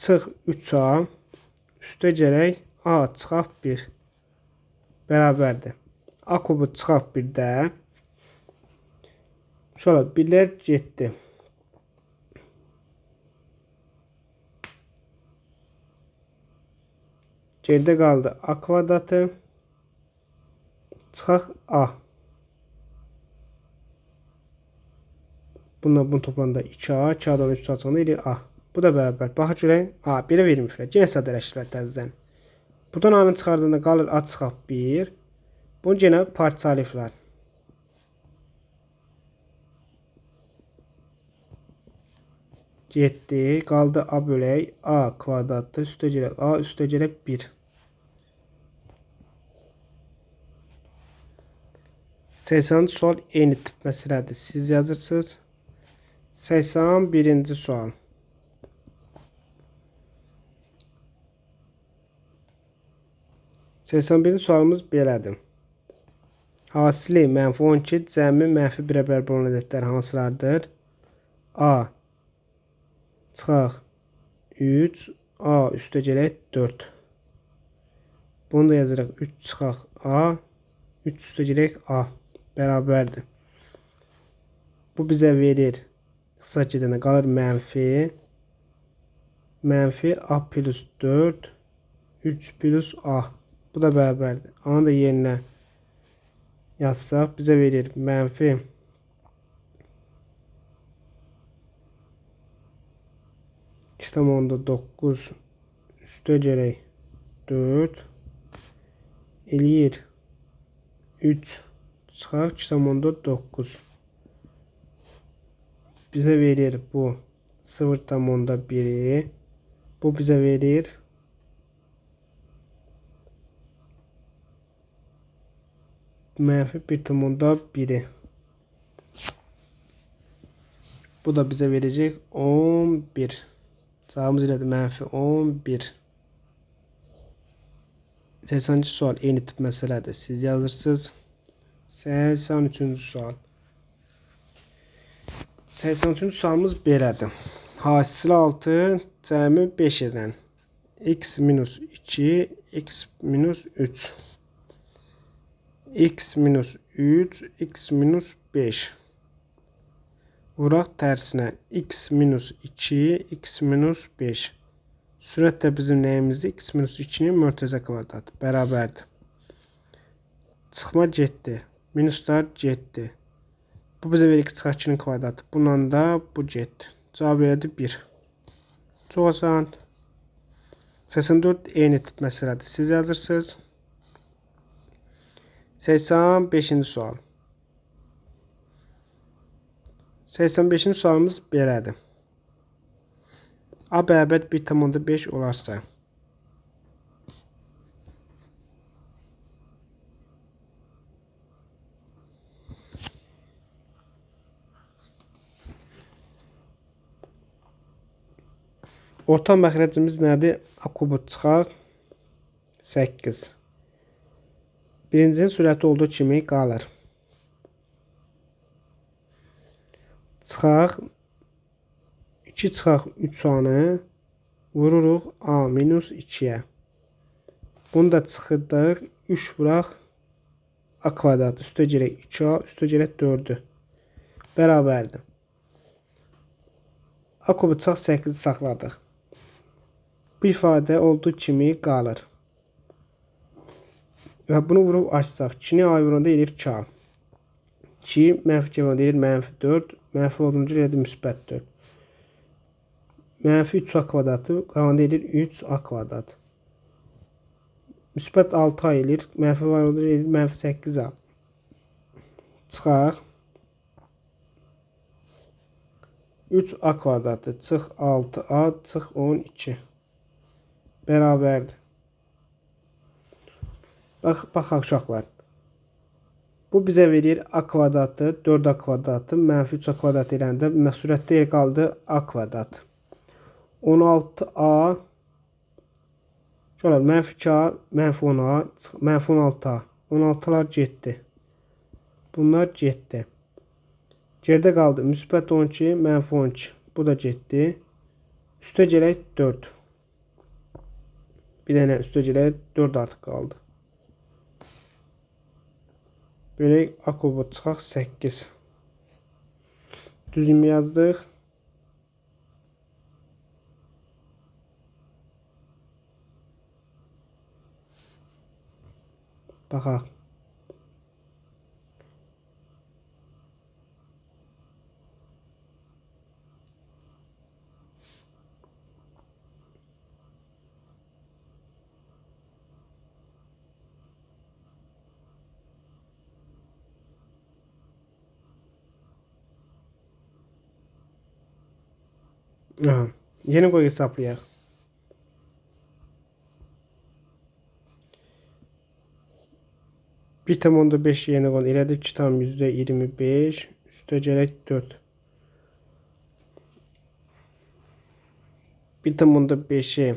Çıx 3A, üstə gələk A çıxaq 1 bərabərdir. A kubu çıxaq 1-də. Şöyle birlər getdi. Geridə qaldı A kvadratı. Çıxaq A. Bununla bunu toplananda 2A, 2A-dan 3 çıxanda eləyir A. Bu da bərabər. Baxaq görək. A, belə vermişlər. Yenə sadələşdirlər təzədən. Buradan A-nı çıxardanda qalır A çıxaq 1. Bunu yenə parçalayıblar. Getdi. Qaldı A bölək A kvadratı üstə gələk A üstə gələk 1. 80-ci sual eyni tip məsələdir. Siz yazırsınız. 81-ci sual. 81-ci sualımız belədir. Hasili mənfi 12 cəmi mənfi 1-ə bərabər olan ədədlər hansılardır? A çıxaq 3, A üstə gələk 4. Bunu da yazırıq 3 çıxaq A, 3 üstə gələk A bərabərdir. Bu bizə verir, qısa gedəndə qalır mənfi, mənfi A plus 4, 3 plus A. Bu da bərabərdir. A-nı da yerinə yazsaq bizə verir mənfi 2,9 üstə gələk 4 eləyir 3 çıxaq 2,9 bizə verir bu 0,1-i, bu bizə verir mənfi 1,1-i. Bu da bizə verəcək 11. Cavabımız elədir mənfi 11. 80-ci sual eyni tip məsələdir. Siz yazırsınız. 83-cü sual. 83-cü sualımız belədir. Hasili 6 cəmi 5 edən x minus 2, x minus 3, x minus 3, x minus 5. Vuraq tərsinə x minus 2, x minus 5. Sürət də bizim nəyimizdir? X minus 2-nin mötərizə kvadratı bərabərdir. Çıxma getdi. Minuslar getdi. Bu bizə verir x çıxaq 2-nin kvadratı. Bununla da bu getdi. Cavab elədi 1. Çox asan. 84 eyni tip məsələdir. Siz yazırsınız. 85-ci sual. 85-ci sualımız belədir. A bərabər 1,5 olarsa. Orta məxrəcimiz nədir? A kubu çıxaq 8. Birincinin sürəti olduğu kimi qalır. Çıxaq 2 çıxaq 3 anı vururuq A minus 2-yə. Bunu da çıxırdıq. 3 vuraq A kvadrat. Üstə gələk 2A, üstə gələk 4-ü. Bərabərdir. A kubu çıxaq 8-i saxladıq. Bu ifadə olduğu kimi qalır. Və bunu vurub açsaq, 2-ni A vuranda eləyir 2A. 2 mənfi 2 vuranda eləyir mənfi 4. Mənfi olduğunca elədir müsbət 4. Mənfi 3A kvadratı qalanda eləyir 3A kvadrat. Müsbət 6A eləyir. Mənfi var olduğunca eləyir mənfi 8A. Çıxaq. 3A kvadratı çıx 6A çıx 12. Bərabərdir. Baxaq uşaqlar. Bu bizə verir A kvadratı, 4A kvadratı, mənfi 3A kvadratı eləndə sürətdə yer qaldı A kvadrat. 16A, şöyle, mənfi 2A, mənfi 10A, mənfi 16A. 16'lar getdi. Bunlar getdi. Geridə qaldı müsbət 12, mənfi 12. Bu da getdi. Üstə gələk 4. Bir dənə üstə gələk 4 artıq qaldı. Belə A kubu çıxaq 8. Düzümü yazdıq. Baxaq. Aha. Yeni qoy hesablayaq. 1,5 yeni qoy elədik 2,25 üstə gələk 4. 1,5-i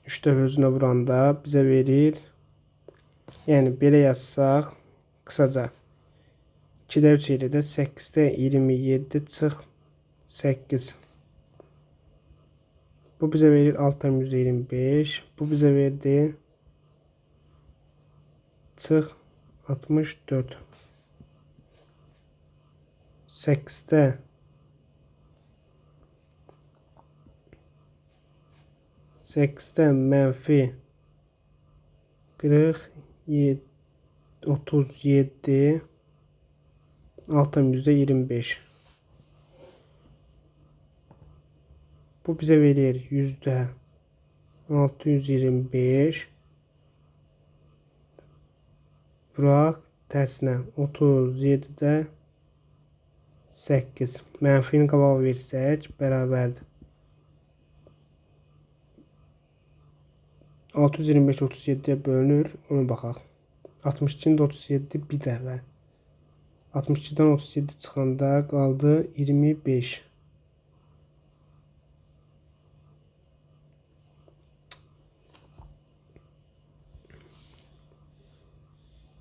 3 dəfə özünə vuranda bizə verir. Yəni belə yazsaq qısaca 2-də 3 elə də 8-də 27 çıx 8. Bu bizə verir 6,25. Bu bizə verdi. Çıx 64. 8-də 8-də mənfi 47 37 6,25. Bu bizə verir %625. Vuraq tərsinə 37-də 8. Mənfini qabağa versək bərabərdir. 625 37-yə bölünür. Ona baxaq. 62-nin də 37 bir dəfə. 62-dən 37 çıxanda qaldı 25.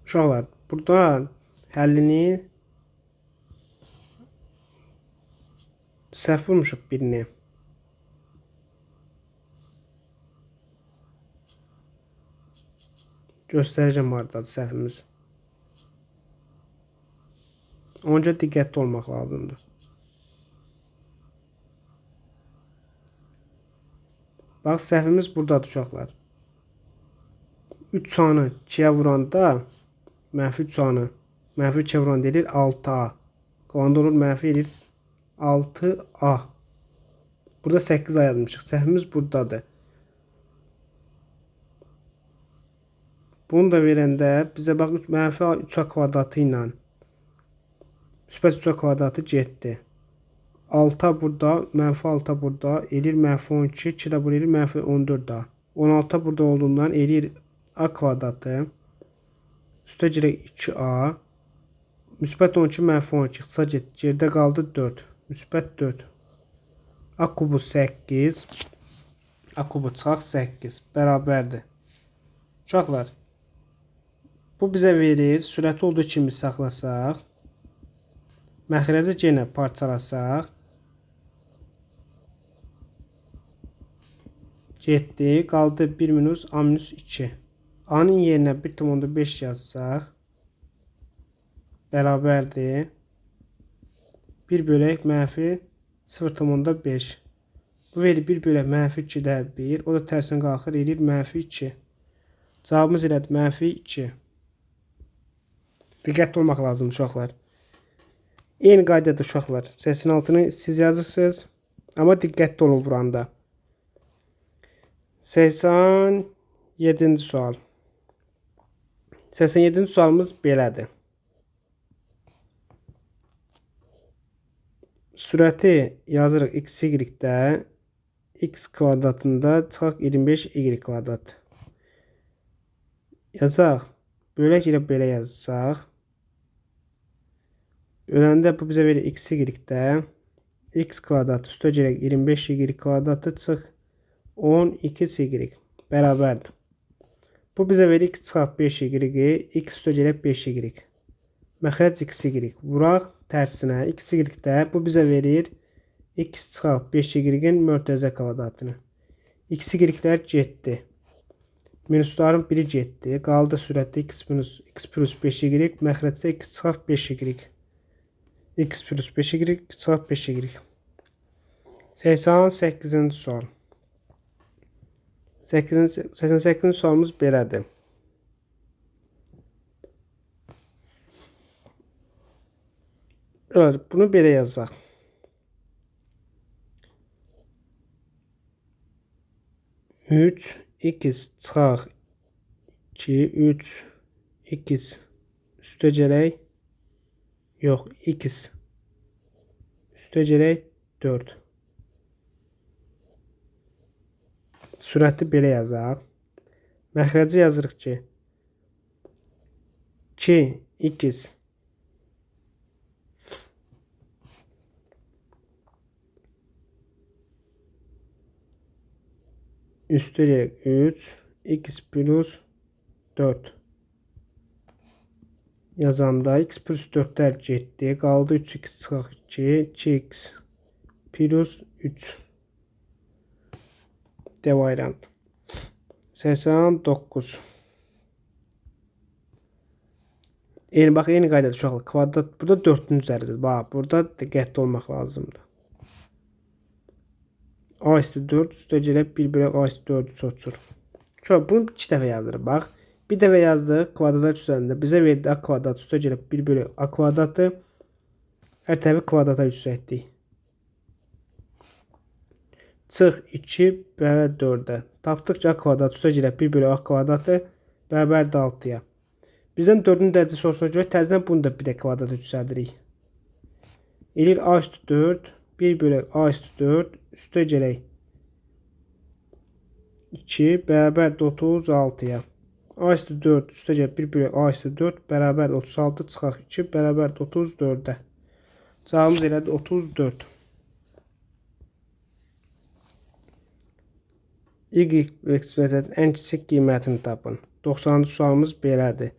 Uşaqlar, burada həllini səhv vurmuşuq birini. Göstərəcəm hardadır səhvimiz. Ona görə diqqətli olmaq lazımdır. Bax, səhvimiz buradadır uşaqlar. 3 anı 2-yə vuranda mənfi 3 anı mənfi 2-yə vuranda eləyir 6A. Qalanda olur mənfi eləyir 6A. Burada 8A yazmışıq. Səhvimiz buradadır. Bunu da verəndə bizə bax mənfi 3A kvadratı ilə müsbət 3A kvadratı getdi. 6A burada, mənfi 6A burada eləyir mənfi 12, 2 də burada eləyir mənfi 14A. 16A burada olduğundan eləyir A kvadratı. Üstə girək 2A. Müsbət 12, mənfi 12. İxtisar getdi. Geridə qaldı 4. Müsbət 4. A kubu 8. A kubu çıxaq 8. Bərabərdir. Uşaqlar, bu bizə verir, sürəti olduğu kimi saxlasaq, məxrəci yenə parçalasaq, getdi, qaldı 1 minus A minus 2. A-nın yerinə 1,5 yazsaq, bərabərdir. 1 bölək mənfi 0,5. Bu verir 1 bölək mənfi 2-də 1, o da tərsinə qalxır, eləyir mənfi 2. Cavabımız elədir mənfi 2. Diqqətli olmaq lazımdır uşaqlar. Eyni qaydada uşaqlar. 86-nı siz yazırsınız. Amma diqqətli olun vuranda. 87-ci sual. 87-ci sualımız belədir. Sürəti yazırıq x, y-də. X kvadratında çıxaq 25 y kvadrat. Yazaq. Bölək ilə belə yazsaq. Böləndə bu bizə verir x, y-də. X kvadratı üstə gələk 25 y kvadratı çıx 12 y bərabərdir. Bu bizə verir x çıxaq 5 y, x üstə gələk 5 y. Məxrəc x y. Vuraq tərsinə x y-də bu bizə verir x çıxaq 5 y-in mötərizə kvadratını. X y-lər getdi. Minusların biri getdi. Qaldı sürətdə x minus x plus 5 y, məxrəcdə x çıxaq 5 y. X plus 5 y çıxaq 5 y. 88-ci sual. 88-ci sualımız belədir. Evet, bunu belə yazaq. 3 x çıxaq 2 3 x üstə gələk. Yox, x üstə gələk 4. Sürəti belə yazaq. Məxrəci yazırıq ki 2 x üstə gələk 3 x plus 4 yazanda x plus 4-lər getdi. Qaldı 3x çıxaq 2 2x plus 3. D variantı. 89. Eyni, bax, eyni qaydada uşaqlar. Kvadrat burada 4-ün üzəridir. Bax, burada diqqətli olmaq lazımdır. A üstü 4 üstə gələk 1 bölək A üstü 4-ü soruşur. Uşaqlar, bunu 2 dəfə yazdırıq. Bax, bir dəfə yazdıq kvadratlar üzərində. Bizə verdi A kvadrat üstə gələk 1 bölək A kvadratı. Hər tərəfi kvadrata yüksəltdik. Çıx 2 bərabər 4-ə. Tapdıq ki, A kvadrat üstə gələk 1 bölək A kvadratı bərabərdir 6-ya. Bizdən 4-ün dərəcəsi soruşuna görə təzədən bunu da bir də kvadrata yüksəldirik. Eləyir A üstü 4, 1 bölək A üstü 4, üstə gələk 2 bərabərdir 36-ya. A üstü 4, üstə gələk 1 bölək A üstü 4, bərabərdir 36, çıxaq 2, bərabərdir 34-ə. Cavabımız elədir 34. Y eksponentinin ən kiçik qiymətini tapın. 90-cı sualımız belədir.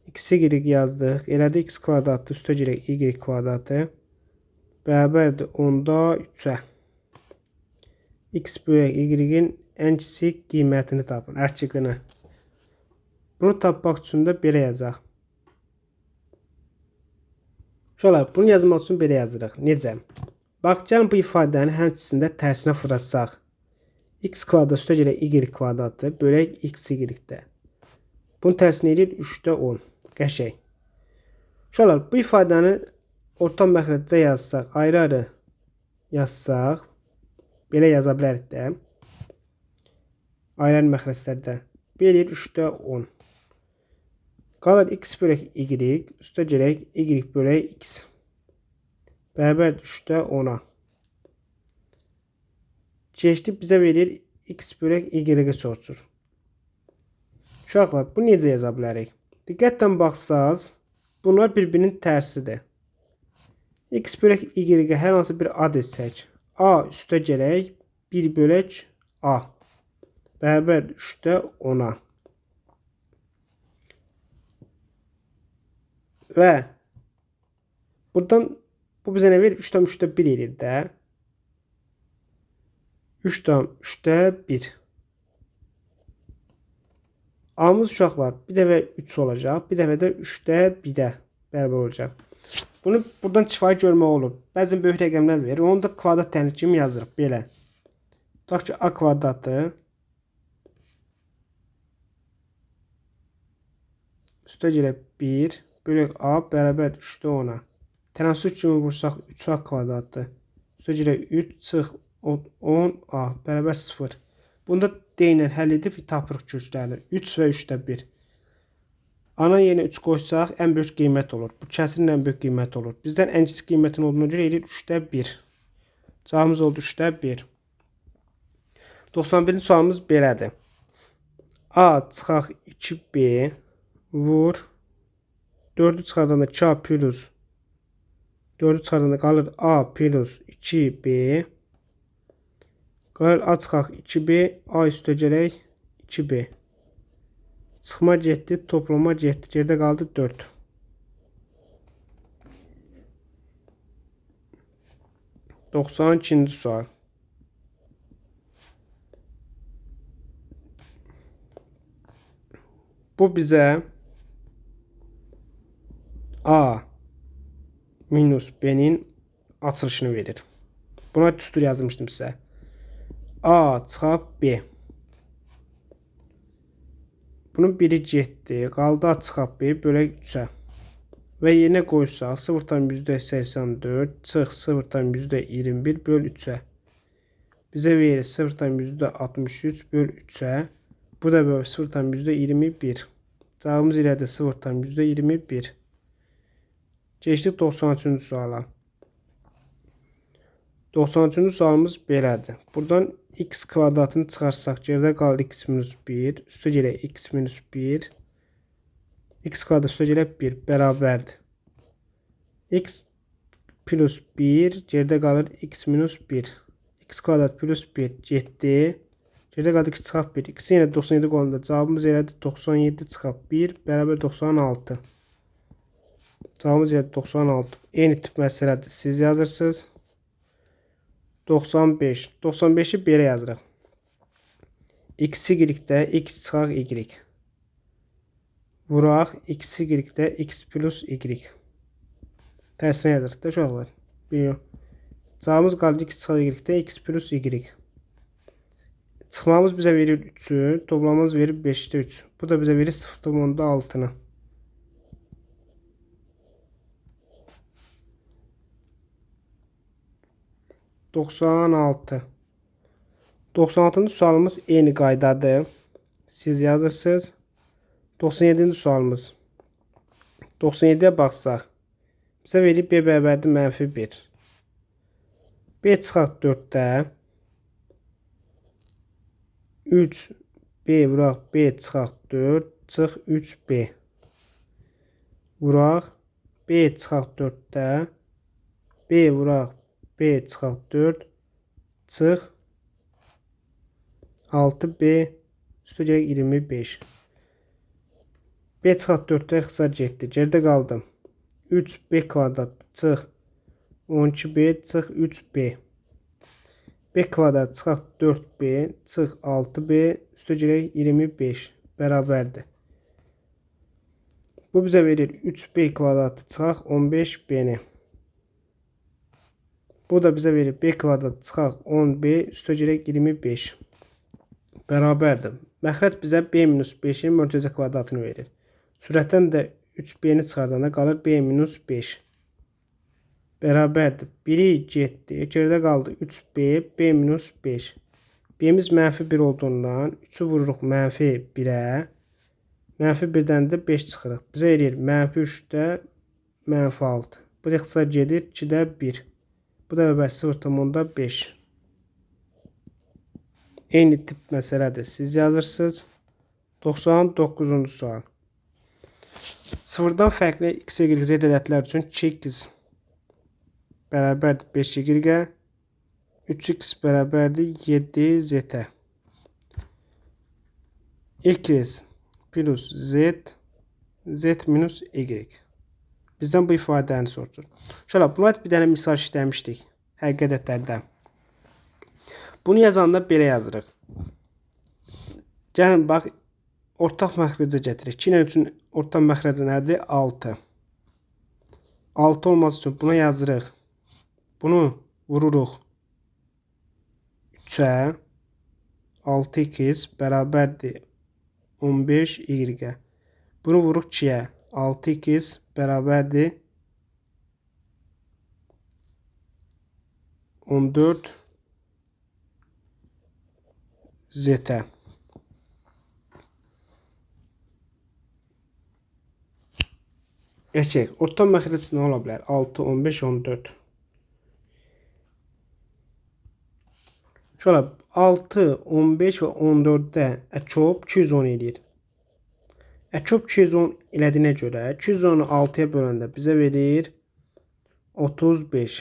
X-i y yazdıq. Elədi x kvadratı üstə gələk y kvadratı bərabərdir 10-da 3-ə. X bölək y-in ən kiçik qiymətini tapın. Açığını. Bunu tapmaq üçün də belə yazaq. Uşaqlar, bunu yazmaq üçün belə yazırıq. Necə? Bax, gəlin bu ifadəni həmçisində tərsinə fırlatsaq. X kvadrat üstə gələk y kvadratı bölək x y-də. Bunun tərsini eləyir 3-də 10. Qəşəng. Uşaqlar, bu ifadəni orta məxrəcdə yazsaq, ayrı-ayrı yazsaq, belə yaza bilərik də. Ayrı-ayrı məxrəclərdə. Bu eləyir 3-də 10. Qalır x bölək y, üstə gələk y bölək x. Bərabərdir 3-də 10-a. Keçdi bizə verir x bölək y-i soruşur. Uşaqlar, bunu necə yaza bilərik? Diqqətlə baxsaz, bunlar bir-birinin tərsidir. X bölək y-ə hər hansı bir a desək, a üstə gələk 1 bölək a bərabər 3-də 10-a. Və buradan bu bizə nə verir? 3,3-də 1 eləyir də. 3,3-də 1. A-mız uşaqlar bir dəfə 3 olacaq, bir dəfə də 3-də 1-ə bərabər olacaq. Bunu buradan kifayət görmək olur. Bəzən böyük rəqəmlər verir. Onu da kvadrat təhlil kimi yazırıq. Belə. Tutaq ki, A kvadratı üstə gələk 1 bölək A bərabər 3-də 10-a. Tənasüb kimi vursaq 3A kvadratı üstə gələk 3 çıx 10A bərabər 0. Bunu da D ilə həll edib tapırıq köklərini. 3 və 3-də 1. Ana yerinə 3 qoysaq ən böyük qiymət olur. Bu kəsirin ən böyük qiyməti olur. Bizdən ən kiçik qiymətin olduğuna görə eləyir 3-də 1. Cavabımız oldu 3-də 1. 91-ci sualımız belədir. A çıxaq 2B vur. 4-ü çıxardanda 2A plus 4-ü çıxardanda qalır A plus 2B. Qalır A çıxaq 2B, A üstə gələk 2B. Çıxma getdi, toplama getdi. Geridə qaldı 4. 92-ci sual. Bu bizə A minus B-nin açılışını verir. Buna düstur yazmışdım sizə. A çıxaq B. Bunun biri getdi. Qaldı A çıxaq B bölək 3-ə. Və yerinə qoysaq 0,84 çıx 0,21 böl 3-ə. Bizə verir 0,63 böl 3-ə. Bu da böl 0,21. Cavabımız elədir 0,21. Keçdik 93-cü suala. 93-cü sualımız belədir. Buradan x kvadratını çıxarsaq, geridə qalır x minus 1, üstə gələk x minus 1, x kvadrat üstə gələk 1 bərabərdir. X plus 1, geridə qalır x minus 1. X kvadrat plus 1 getdi. Geridə qaldı x çıxaq 1. X yenə 97 qoyanda cavabımız elədir 97 çıxaq 1 bərabər 96. Cavabımız elədir 96. Eyni tip məsələdir. Siz yazırsınız. 95. 95-i belə yazırıq. X y-də x çıxaq y. Vuraq x y-də x plus y. Tərsinə yazırıq da uşaqlar. Bir. Cavabımız qalır x çıxaq y-də x plus y. Çıxmamız bizə verir 3-ü, toplamamız verir 5-də 3. Bu da bizə verir 0,6-nı. ...96. 96-cı sualımız eyni qaydadır. Siz yazırsınız. 97-ci sualımız. 97-yə baxsaq, bizə verir B bərabərdir mənfi 1. B çıxaq 4-də. 3 B vuraq B çıxaq 4, çıx 3B. Vuraq B çıxaq 4-də. B vuraq B çıxaq 4, çıx 6B üstə gələk 25. B çıxaq 4-də ixtisar getdi. Geridə qaldı. 3B kvadrat çıx 12B çıx 3B. B kvadrat çıxaq 4B çıx 6B üstə gələk 25 bərabərdir. Bu bizə verir 3B kvadratı çıxaq 15B-ni. Bu da bizə verir B kvadrat çıxaq 10B üstə gələk 25 bərabərdir. Məxrəc bizə B minus 5-in mötərizə kvadratını verir. Sürətdən də 3B-ni çıxardanda qalır B minus 5 bərabərdir. 1-i getdi. Geridə qaldı 3B, B minus 5. B-miz mənfi 1 olduğundan 3-ü vururuq mənfi 1-ə. Mənfi 1-dən də 5 çıxırıq. Bizə eləyir mənfi 3-də mənfi 6. Bu da ixtisar gedir 2-də 1. Bu da bərabər 0,5. Eyni tip məsələdir. Siz yazırsınız. 99-cu sual. Sıfırdan fərqli x, y, z ədədlər üçün 2x bərabərdir 5y, 3x bərabərdir 7z. X plus z, z minus y. Bizdən bu ifadəni soruşur. Uşaqlar, buna bir dənə misal işləmişdik həqiqi ədədlərdə. Bunu yazanda belə yazırıq. Gəlin, bax, ortaq məxrəcə gətirək. 2 ilə 3-ün ortaq məxrəci nədir? 6. 6 olması üçün buna yazırıq. Bunu vururuq 3-ə. 6x bərabərdir 15y. Bunu vururuq 2-yə. 6x bərabərdir 14 z-ə. Geçək. Orta məxrəc nə ola bilər? 6, 15, 14. Şöyle 6, 15 və 14-də ƏÇOP 210 eləyir. ƏÇOP 210 elədiyinə görə 210-u 6-ya böləndə bizə verir 35.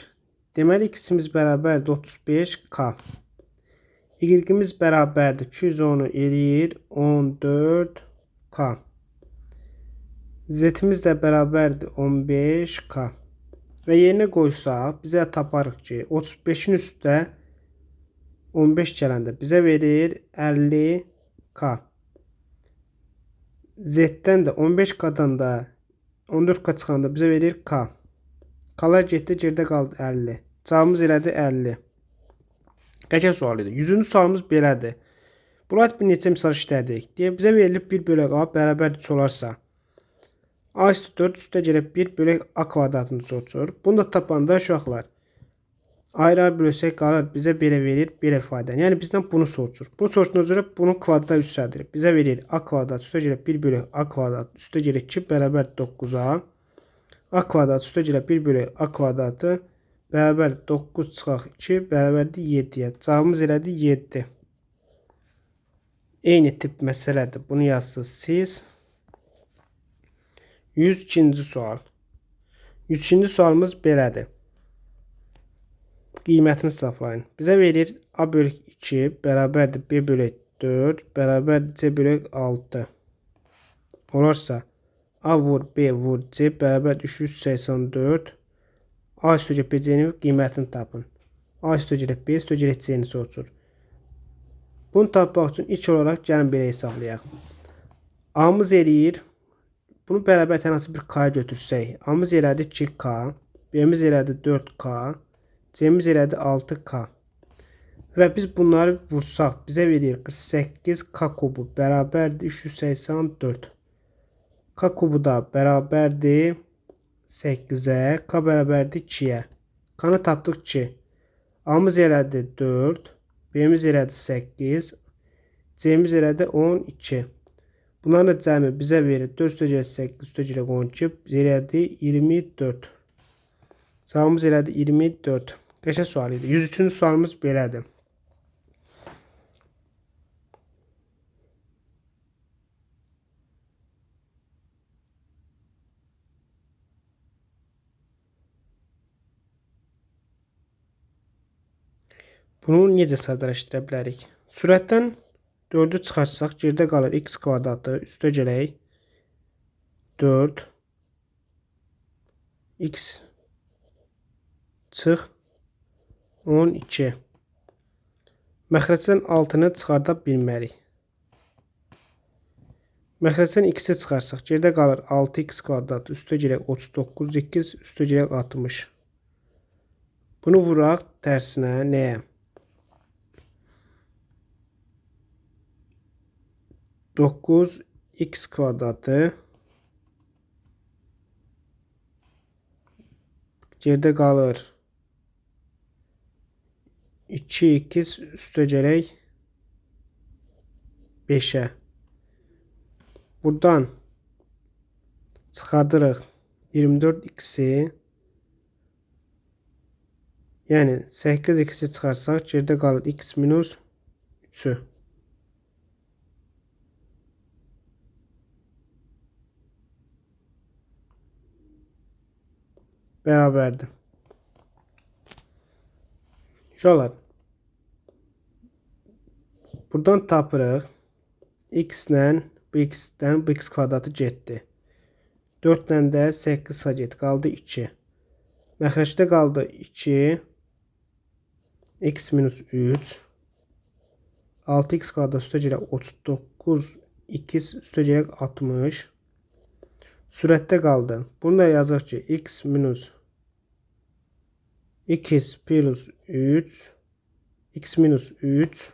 Deməli, x-imiz bərabərdir 35K. Y-imiz bərabərdir 210-u eləyir 14K. Z-imiz də bərabərdir 15K. Və yerinə qoysaq, bizə taparıq ki, 35-in üstə 15 gələndə bizə verir 50K. Z-dən də 15K-dan da 14K çıxanda bizə verir K. K-lar getdi, geridə qaldı 50. Cavabımız elədi 50. Qəşəng sual idi. 100-cü sualımız belədir. Buna bir neçə misal işlədik. Deyə bizə verilib 1 bölək A bərabərdir 3 olarsa, A üstü 4 üstə gəlib 1 bölək A kvadratını soruşur. Bunu da tapanda uşaqlar ayrı-ayrı bölsək qalır bizə belə verir, belə ifadə. Yəni bizdən bunu soruşur. Bunu soruşduğuna görə bunu kvadrata yüksəldirir. Bizə verir A kvadrat üstə gəlib 1 bölək A kvadrat üstə gəlib 2 bərabər 9-a. A kvadrat üstə gəlib 1 bölək A kvadratı bərabər 9 çıxaq 2 bərabərdir 7-yə. Cavabımız elədi 7. Eyni tip məsələdir. Bunu yazsınız siz. 102-ci sual. 102-ci sualımız belədir. Qiymətini hesablayın. Bizə verir A bölük 2 bərabərdir B bölük 4 bərabərdir C bölük 6. Olarsa A vur B vur C bərabərdir 384. A üstə B C-nin qiymətini tapın. A üstə B üstə C-ni soruşur. Bunu tapmaq üçün ilk olaraq gəlin belə hesablayaq. A-mız eləyir. Bunu bərabər hər hansı bir K-ya götürsək. A-mız elədi 2K, B-miz elədi 4K, C-miz elədi 6K. Və biz bunları vursaq, bizə verir 48K kubu bərabərdir 384. K kubu da bərabərdir 8-ə, K bərabərdir 2-yə. K-nı tapdıq 2. A-mız elədi 4, B-miz elədi 8, C-miz elədi 12. Bunların da cəmi bizə verir 4 üstə 8 üstə 12, elədi 24. Cavabımız elədi 24. Qəşəng sual idi. 103-cü sualımız belədir. Bunu necə sadələşdirə bilərik? Sürətdən 4-ü çıxarsaq, geridə qalır x kvadratı, üstə gələk 4 x çıx 12. Məxrəcdən 6-nı çıxarda bilmərik. Məxrəcdən x-i çıxarsaq, geridə qalır 6x kvadratı, üstə gələk 39x, üstə gələk 60. Bunu vuraq tərsinə nəyə? 9x kvadratı geridə qalır 2x üstə gələk 5-ə. Buradan çıxardırıq 24x-i, yəni 8x-i çıxarsaq geridə qalır x minus 3-ü. Bərabərdir. Uşaqlar, buradan tapırıq. X-lə bu x-dən bu x kvadratı getdi. 4 ilə də 8 getdi. Qaldı 2. Məxrəcdə qaldı 2. X minus 3. 6x kvadrat üstə gələk 39. X üstə gələk 60. Sürətdə qaldı. Bunu da yazaq ki, x minus x plus 3, x minus 3,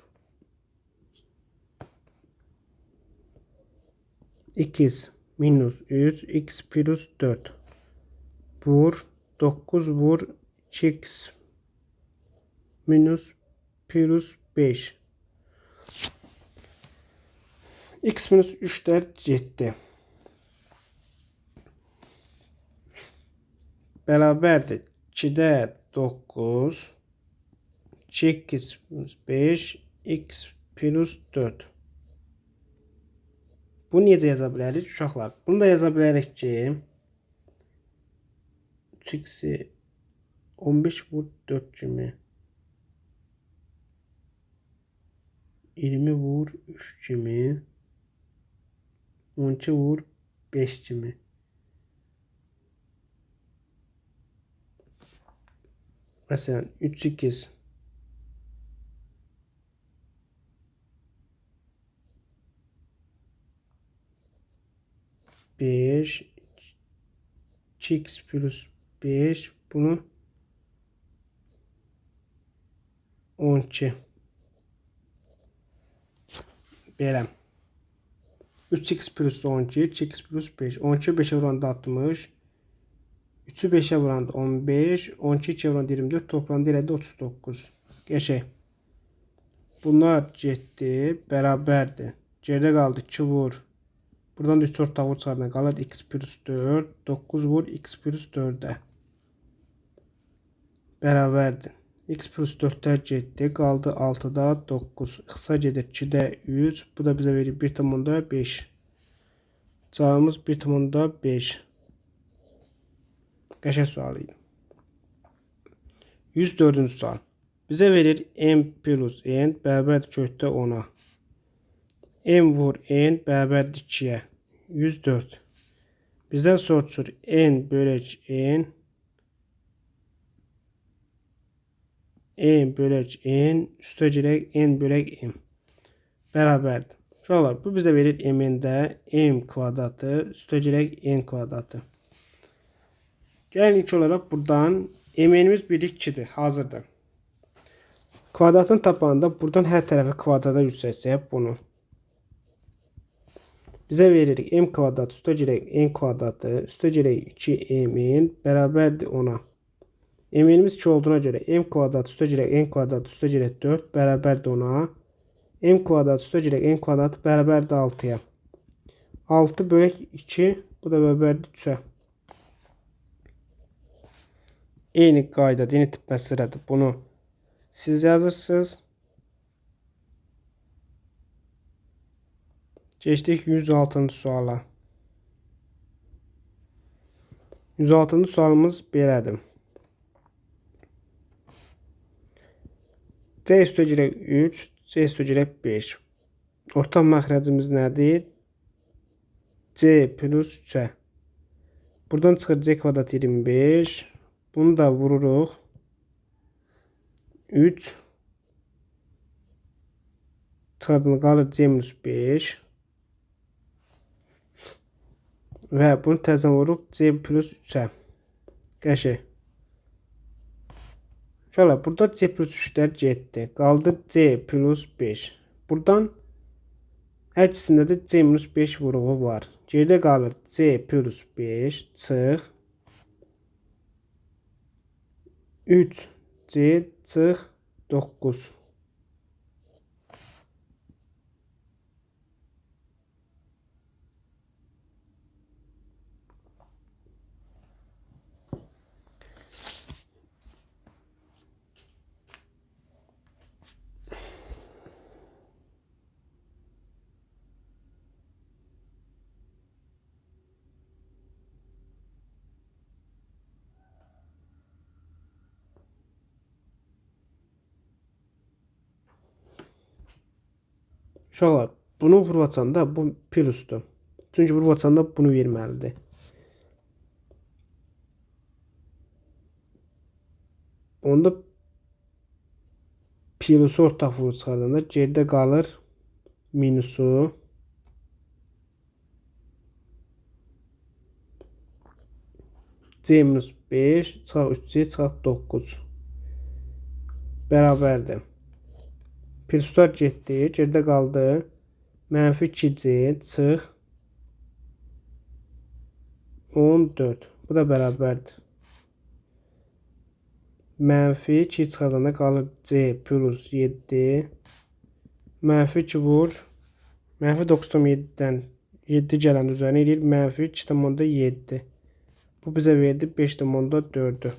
x minus 3, x plus 4. Vur, 9 vur, 2x minus plus 5. X minus 3-lər getdi. Bərabərdir 2-də 9, 2x minus 5, x plus 4. Bunu necə yaza bilərik uşaqlar? Bunu da yaza bilərik ki, 3x-i 15 vur 4 kimi, 20 vur 3 kimi, 12 vur 5 kimi. Məsələn, 3x 5, 2x plus 5, bunu 12. Belə. 3x plus 12, 2x plus 5. 12 5'e vuranda 60. 3'ü 5'e vuranda 15, 12 2'ye vuranda 24, toplamda elədi 39. Qəşəng. Bunlar getdi, bərabərdir. Geridə qaldı 2 vur. Buradan da 3 ortaq vur çıxardan qalır x plus 4, 9 vur x plus 4-ə. Bərabərdir. X plus 4-lər getdi, qaldı 6-da 9. İxtisar gedir 2-də 3, bu da bizə verir 1,5. Cavabımız 1,5. Qəşəng sual idi. 104-cü sual. Bizə verir m plus n bərabərdir kökdə 10-a. M vur n bərabərdir 2-yə. 104. Bizdən soruşur n bölək n, n bölək n, üstə gələk n bölək m. Bərabərdir. Uşaqlar, bu bizə verir m-də m kvadratı üstə gələk n kvadratı. Gəlin ilk olaraq buradan m-imiz 1, 2-dir. Hazırdır. Kvadratın tapanında buradan hər tərəfi kvadrata yüksəltsək bunu. Bizə veririk m kvadrat üstə gələk n kvadratı üstə gələk 2m-in bərabərdir 10-a. M-imiz 2 olduğuna görə m kvadrat üstə gələk n kvadrat üstə gələk 4 bərabərdir 10-a. M kvadrat üstə gələk n kvadrat bərabərdir 6-ya. 6 bölək 2 bu da bərabərdir 3-ə. Eyni qayda, eyni tip məsələdir. Bunu siz yazırsınız. Keçdik 106-cı suala. 106-cı sualımız belədir. C üstə gələk 3, C üstə gələk 5. Ortaq məxrəcimiz nədir? C plus 3-ə. Buradan çıxır C kvadrat 25. Bunu da vururuq. 3. Çıxardın qalır C minus 5. Və bunu təzədən vururuq C plus 3-ə. Qəşəng. Uşaqlar, burada C plus 3-lər getdi. Qaldı C plus 5. Buradan hər ikisində də C minus 5 vuruğu var. Geridə qalır C plus 5 çıx 3 C çıx 9. Uşaqlar, bunu vurub açanda bu plusdur. Çünki vurub açanda bunu verməlidir. Onda plusu ortaq vurub çıxardanda geridə qalır minusu. C minus 5 çıxaq 3C çıxaq 9 bərabərdir. Pluslar getdi. Geridə qaldı. Mənfi 2C çıx 14. Bu da bərabərdir. Mənfi 2 çıxardanda qalır C plus 7. Mənfi 2 vur. Mənfi 9,7-dən 7 gələndə üzərinə eləyir. Mənfi 2,7. Bu bizə verdi 5,4-ü.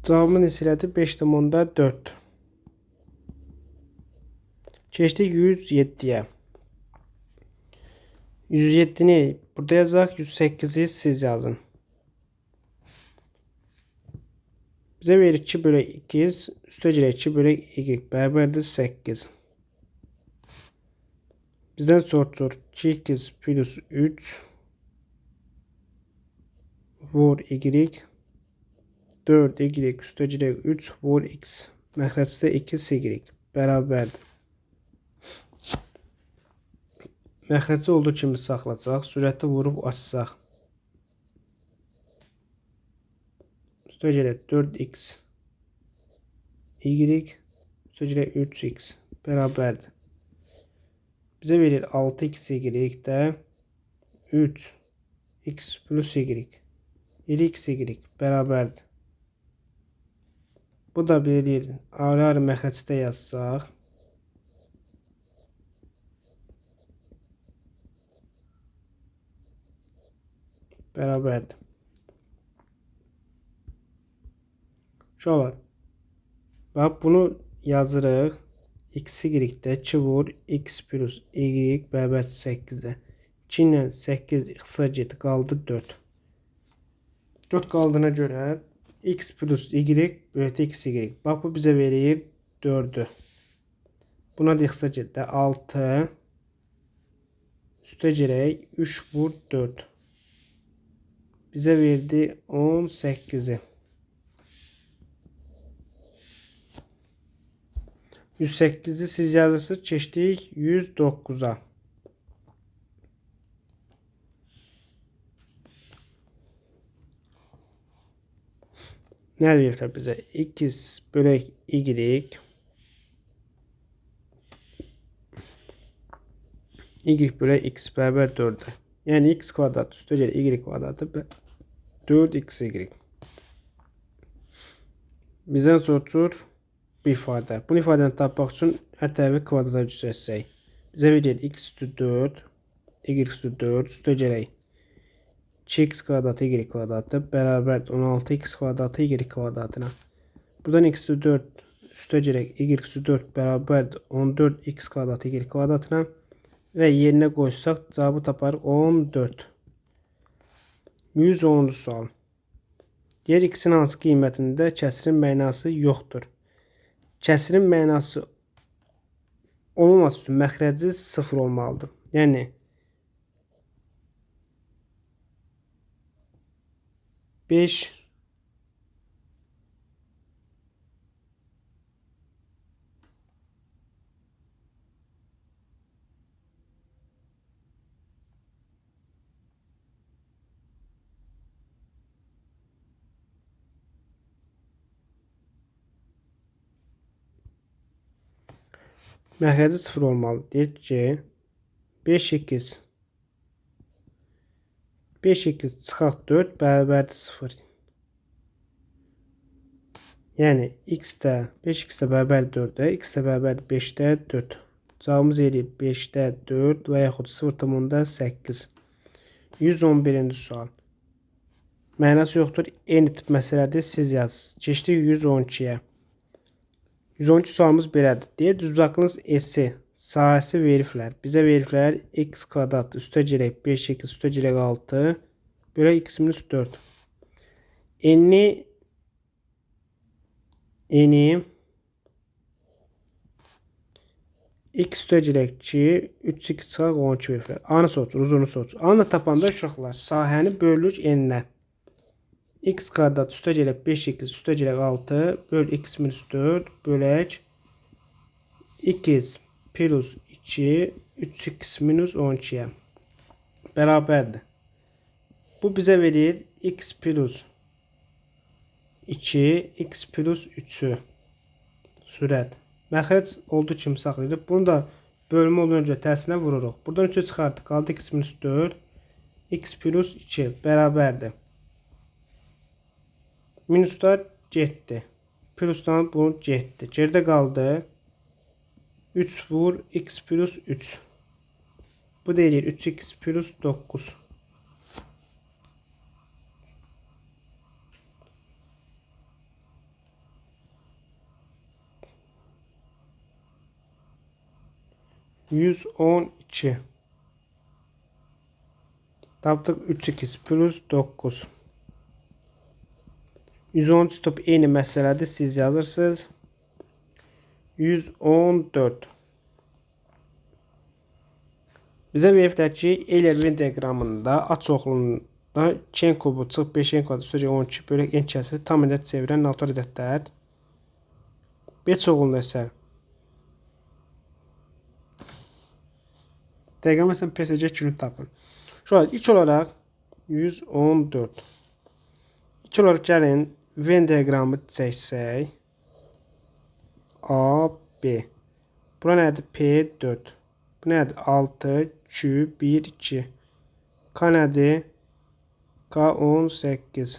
Cavabımı neçə elədi? 5,4. Keçdik 107-yə. 107-ni burada yazaq, 108-i siz yazın. Bizə verir 2 bölək 2, üstə gələk 2 bölək y bərabərdir 8. Bizdən soruşur 2x plus 3 vur y 4y üstə gələk 3 vur x. Məxrəcdə 2y bərabərdir. Məxrəci olduğu kimi saxlasaq, sürəti vurub açsaq. Üstə gələk 4x y üstə gələk 3x bərabərdir. Bizə verir 6x y də 3x plus y 2x y bərabərdir. Bu da verir ayrı-ayrı məxrəcdə yazsaq. Bərabərdir. Uşaqlar, bax bunu yazırıq. X y-də 2 vur x plus y bərabər 8-ə. 2 ilə 8 ixtisar getdi, qaldı 4. 4 qaldığına görə X plus Y bölükdə XY. Bax, bu bizə verir 4-ü. Buna da ixtisar getdi. 6 üstə gələk 3 vur 4. Bizə verdi 18-i. 108-i siz yazırsınız. Keçdik 109-a. Nə verirlər bizə? X bölək Y Y bölək X bərabər 4-ə. Yəni X kvadrat üstə gəlir Y kvadratı 4XY. Bizdən soruşur bu ifadə. Bu ifadəni tapmaq üçün hər tərəfi kvadrata cüzətsək. Bizə verir X üstü 4, Y üstü 4 üstə gələk. 2x kvadratı y kvadratı bərabərdir 16x kvadratı y kvadratına. Buradan x üstü 4 üstə gələk y üstü 4 bərabərdir 14x kvadratı y kvadratına və yerinə qoysaq cavabı taparıq 14. 110-cu sual. Deyir x-in hansı qiymətində kəsirin mənası yoxdur. Kəsirin mənası olmaması üçün məxrəci 0 olmalıdır. Yəni 5 məxrəci 0 olmalı. Deyir ki 5x 5x çıxaq 4 bərabərdir 0. Yəni x də 5x də bərabər 4-ə, x də bərabər 5-də 4. Cavabımız eləyir 5-də 4 və yaxud 0,8. 111-ci sual. Mənası yoxdur. Eyni tip məsələdir. Siz yazırsınız. Keçdik 112-yə. 112 sualımız belədir. Deyir, düzbucaqlının S-i sahəsi veriblər. Bizə veriblər x kvadrat üstə gələk 5x üstə gələk 6 bölək x minus 4. Eni x üstə gələk 2, 3x çıxaq 12 veriblər. A-nı soruşur, uzunu soruşur. A-nı tapanda uşaqlar sahəni bölürük n-nə. X kvadrat üstə gələk 5x üstə gələk 6 böl x minus 4 bölək x plus 2 3x minus 12-yə bərabərdir. Bu bizə verir x plus 2 x plus 3-ü sürət. Məxrəc olduğu kimi saxlayırıq. Bunu da bölmə olduğuna görə tərsinə vururuq. Buradan 3-ü çıxartdıq. Qaldı x minus 4 x plus 2 bərabərdir. Minuslar getdi. Plusdan bunu getdi. Geridə qaldı 3 vur x plus 3. Bu da eləyir 3x plus 9. ...112. Tapdıq 3x plus 9. 113 top eyni məsələdir. Siz yazırsınız. 114. Bizə veriblər ki, Euler-Venn diaqramında A çoxluğunda 2n kubu çıx 5n kvadrat üstə 12 bölək n kəsiri tam ədəd çevirən natural ədədlər. B çoxluğunda isə diaqram məsələn PSC kimi tapın. Şöyle ilk olaraq 114. İlk olaraq gəlin Venn diaqramı çəksək. A, B. Bura nədir? P4. Bu nədir? 6, 2, 1, 2. K nədir? K 18.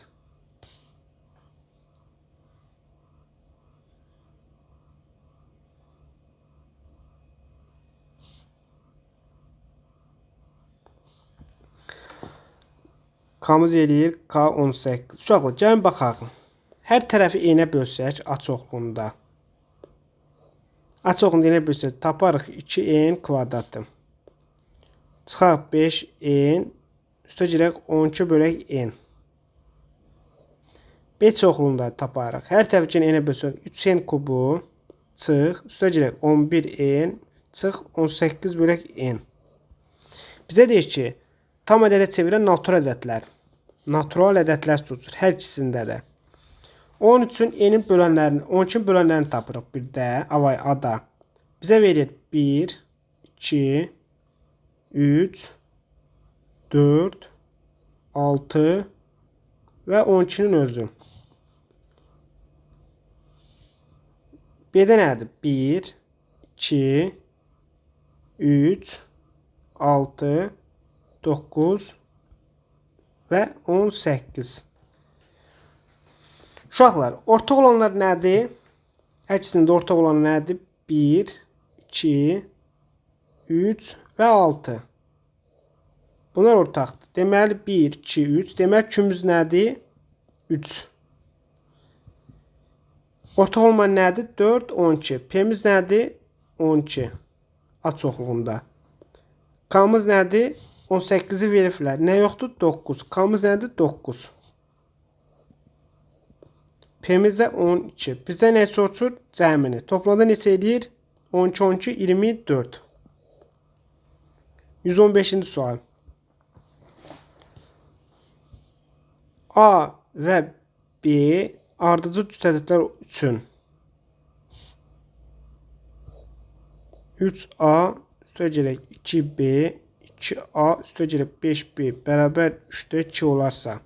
K-mız eləyir K 18. Uşaqlar, gəlin baxaq. Hər tərəfi enə bölsək A çoxluğunda. A çoxluğunda enə bölsək taparıq 2n kvadratı. Çıxaq 5n üstə girək 12 bölək n. B çoxluğunda taparıq. Hər tərəfdən n-ə bölsək 3n kubu çıx, üstə gələk 11n çıx 18 bölək n. Bizə deyir ki, tam ədədə çevirən natural ədədlər. Natural ədədlər soruşur hər ikisində də. Onun üçün n-in bölənlərini, 12-nin bölənlərini tapırıq bir də, avay A-da. Bizə verir 1, 2, 3, 4, 6 və 12-nin özü. B-də nədir? 1, 2, 3, 6, 9 və 18. Uşaqlar, ortaq olanlar nədir? Hər ikisində ortaq olan nədir? 1, 2, 3 və 6. Bunlar ortaqdır. Deməli 1, 2, 3. Deməli Q-miz nədir? 3. Ortaq olmayan nədir? 4, 12. P-miz nədir? 12. A çoxluğunda. K-mız nədir? 18-i veriblər. Nə yoxdur? 9. K-mız nədir? 9. P-miz də 12. Bizə nə soruşur? Cəmini. Toplamda neçə eləyir? 12, 12, 24. 115-ci sual. A və B ardıcıl cüt ədədlər üçün 3A üstə gələk 2B 2A üstə gələk 5B bərabər 3-də 2 olarsa.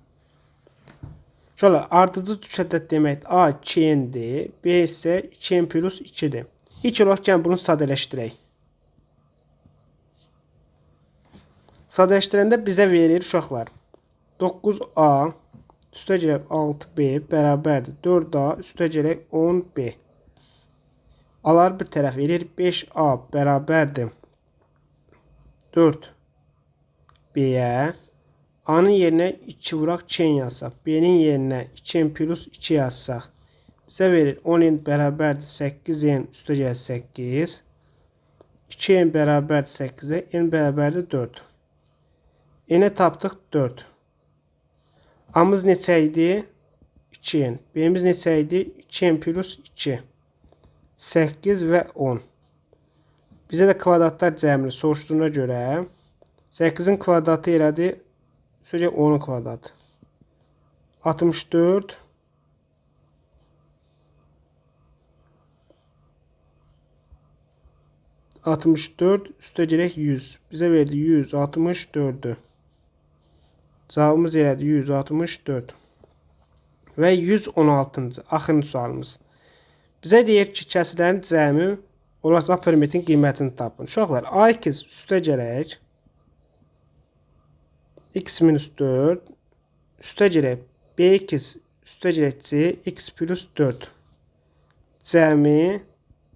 Şöyle ardıcıl cüt ədəd demək A 2N-dir, B isə 2N plus 2-dir. İlk olaraq gəlin bunu sadələşdirək. Sadələşdirəndə bizə verir uşaqlar 9A üstə gələk 6B bərabərdir 4A üstə gələk 10B. Alar bir tərəf verir 5A bərabərdir 4B-yə. A-nın yerinə 2 vuraq 2N yazsaq. B-nin yerinə 2N plus 2 yazsaq. Bizə verir 10N bərabərdir 8N üstə gələk 8. 2N bərabərdir 8-ə, N bərabərdir 4. N-ə tapdıq 4. A-mız neçə idi? 2N. B-miz neçə idi? 2N plus 2. 8 və 10. Bizə də kvadratlar cəmini soruşduğuna görə 8-in kvadratı elədi. Sözə 10-un kvadratı. 64 64 üstə gələk 100. Bizə verdi 164-ü. Cavabımız elədi 164. Və 116-cı axırıncı sualımız. Bizə deyir ki, kəsirlərin cəmi olarsa A parametrin qiymətini tapın. Uşaqlar, AX üstə gələk x minus 4 üstə gələk BX üstə gələk C x plus 4 cəmi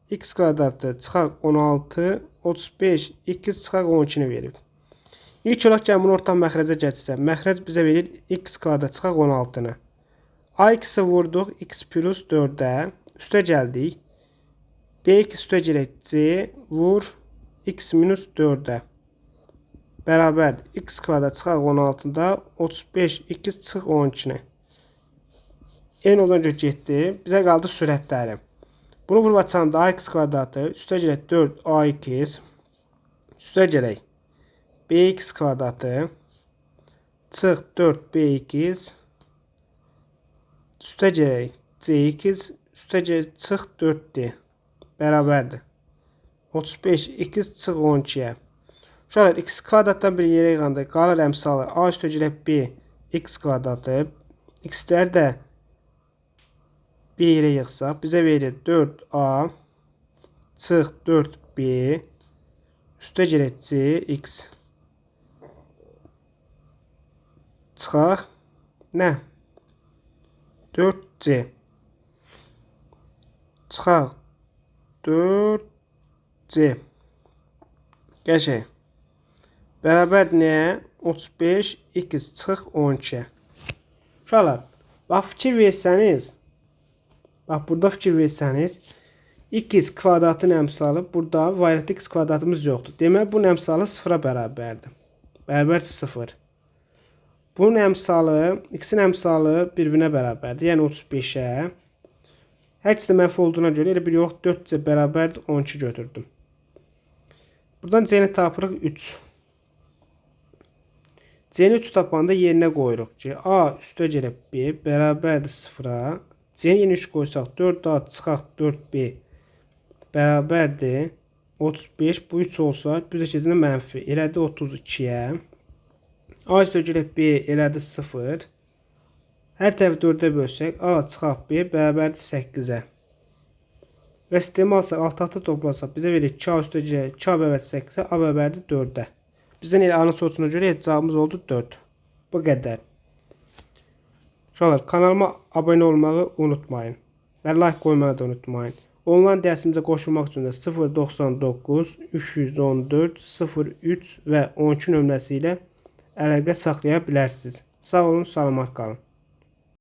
x kvadratı çıxaq 16 35 x çıxaq 12-ni verib. İlk olaraq gəlin bunu ortaq məxrəcə gətirsək. Məxrəc bizə verir x kvadrat çıxaq 16-nı. AX-i vurduq x plus 4-ə üstə gəldik. BX üstə gələk C vur x minus 4-ə. Bərabərdir. X kvadrat çıxaq 16-da 35 x çıx 12-ni. N olan görə getdi. Bizə qaldı sürətləri. Bunu vurub açanda AX kvadratı üstə gələk 4AX üstə gələk BX kvadratı çıx 4BX üstə gələk CX üstə gələk çıx 4D bərabərdir. 35 x çıx 12-yə. Uşaqlar, x kvadratdan bir yerə yığanda qalır əmsalı A üstə gələk B x kvadratı. X-lər də bir yerə yığsaq bizə verir 4A çıx 4B üstə gələk C x çıxaq nə? 4C çıxaq 4C qəşəng. Bərabər nəyə? 35 x çıx 12. Uşaqlar, bax fikir versəniz, bax burada fikir versəniz, x kvadratın əmsalı burada variantda x kvadratımız yoxdur. Deməli, bunun əmsalı 0-a bərabərdir. Bərabər 0. Bunun əmsalı, x-in əmsalı bir-birinə bərabərdir. Yəni 35-ə. Hər ikisi də mənfi olduğuna görə elə bir yox 4C bərabərdir 12 götürdüm. Buradan C-ni tapırıq 3. C-ni 3 tapanda yerinə qoyuruq ki, A üstə gəlib B bərabərdir 0-a. C-ni yerinə 3 qoysaq 4A çıxaq 4B bərabərdir 35. Bu 3 olsa, bir də keçəndə mənfi elədi 32-yə. A üstə gəlib B elədi 0. Hər tərəfi 4-ə bölsək, A çıxaq B bərabərdir 8-ə. Və sistemi alsaq, alt-alta toplasaq bizə verir 2A üstə gəlib 2A bərabərdir 8-ə, A bərabərdir 4-ə. Bizdən elə A-nın sorusuna görə cavabımız oldu 4. Bu qədər. Uşaqlar, kanalıma abunə olmağı unutmayın və like qoymağı da unutmayın. Onlayn dərsimizə qoşulmaq üçün də 099 314 03 və 12 nömrəsi ilə əlaqə saxlaya bilərsiniz. Sağ olun, salamat qalın.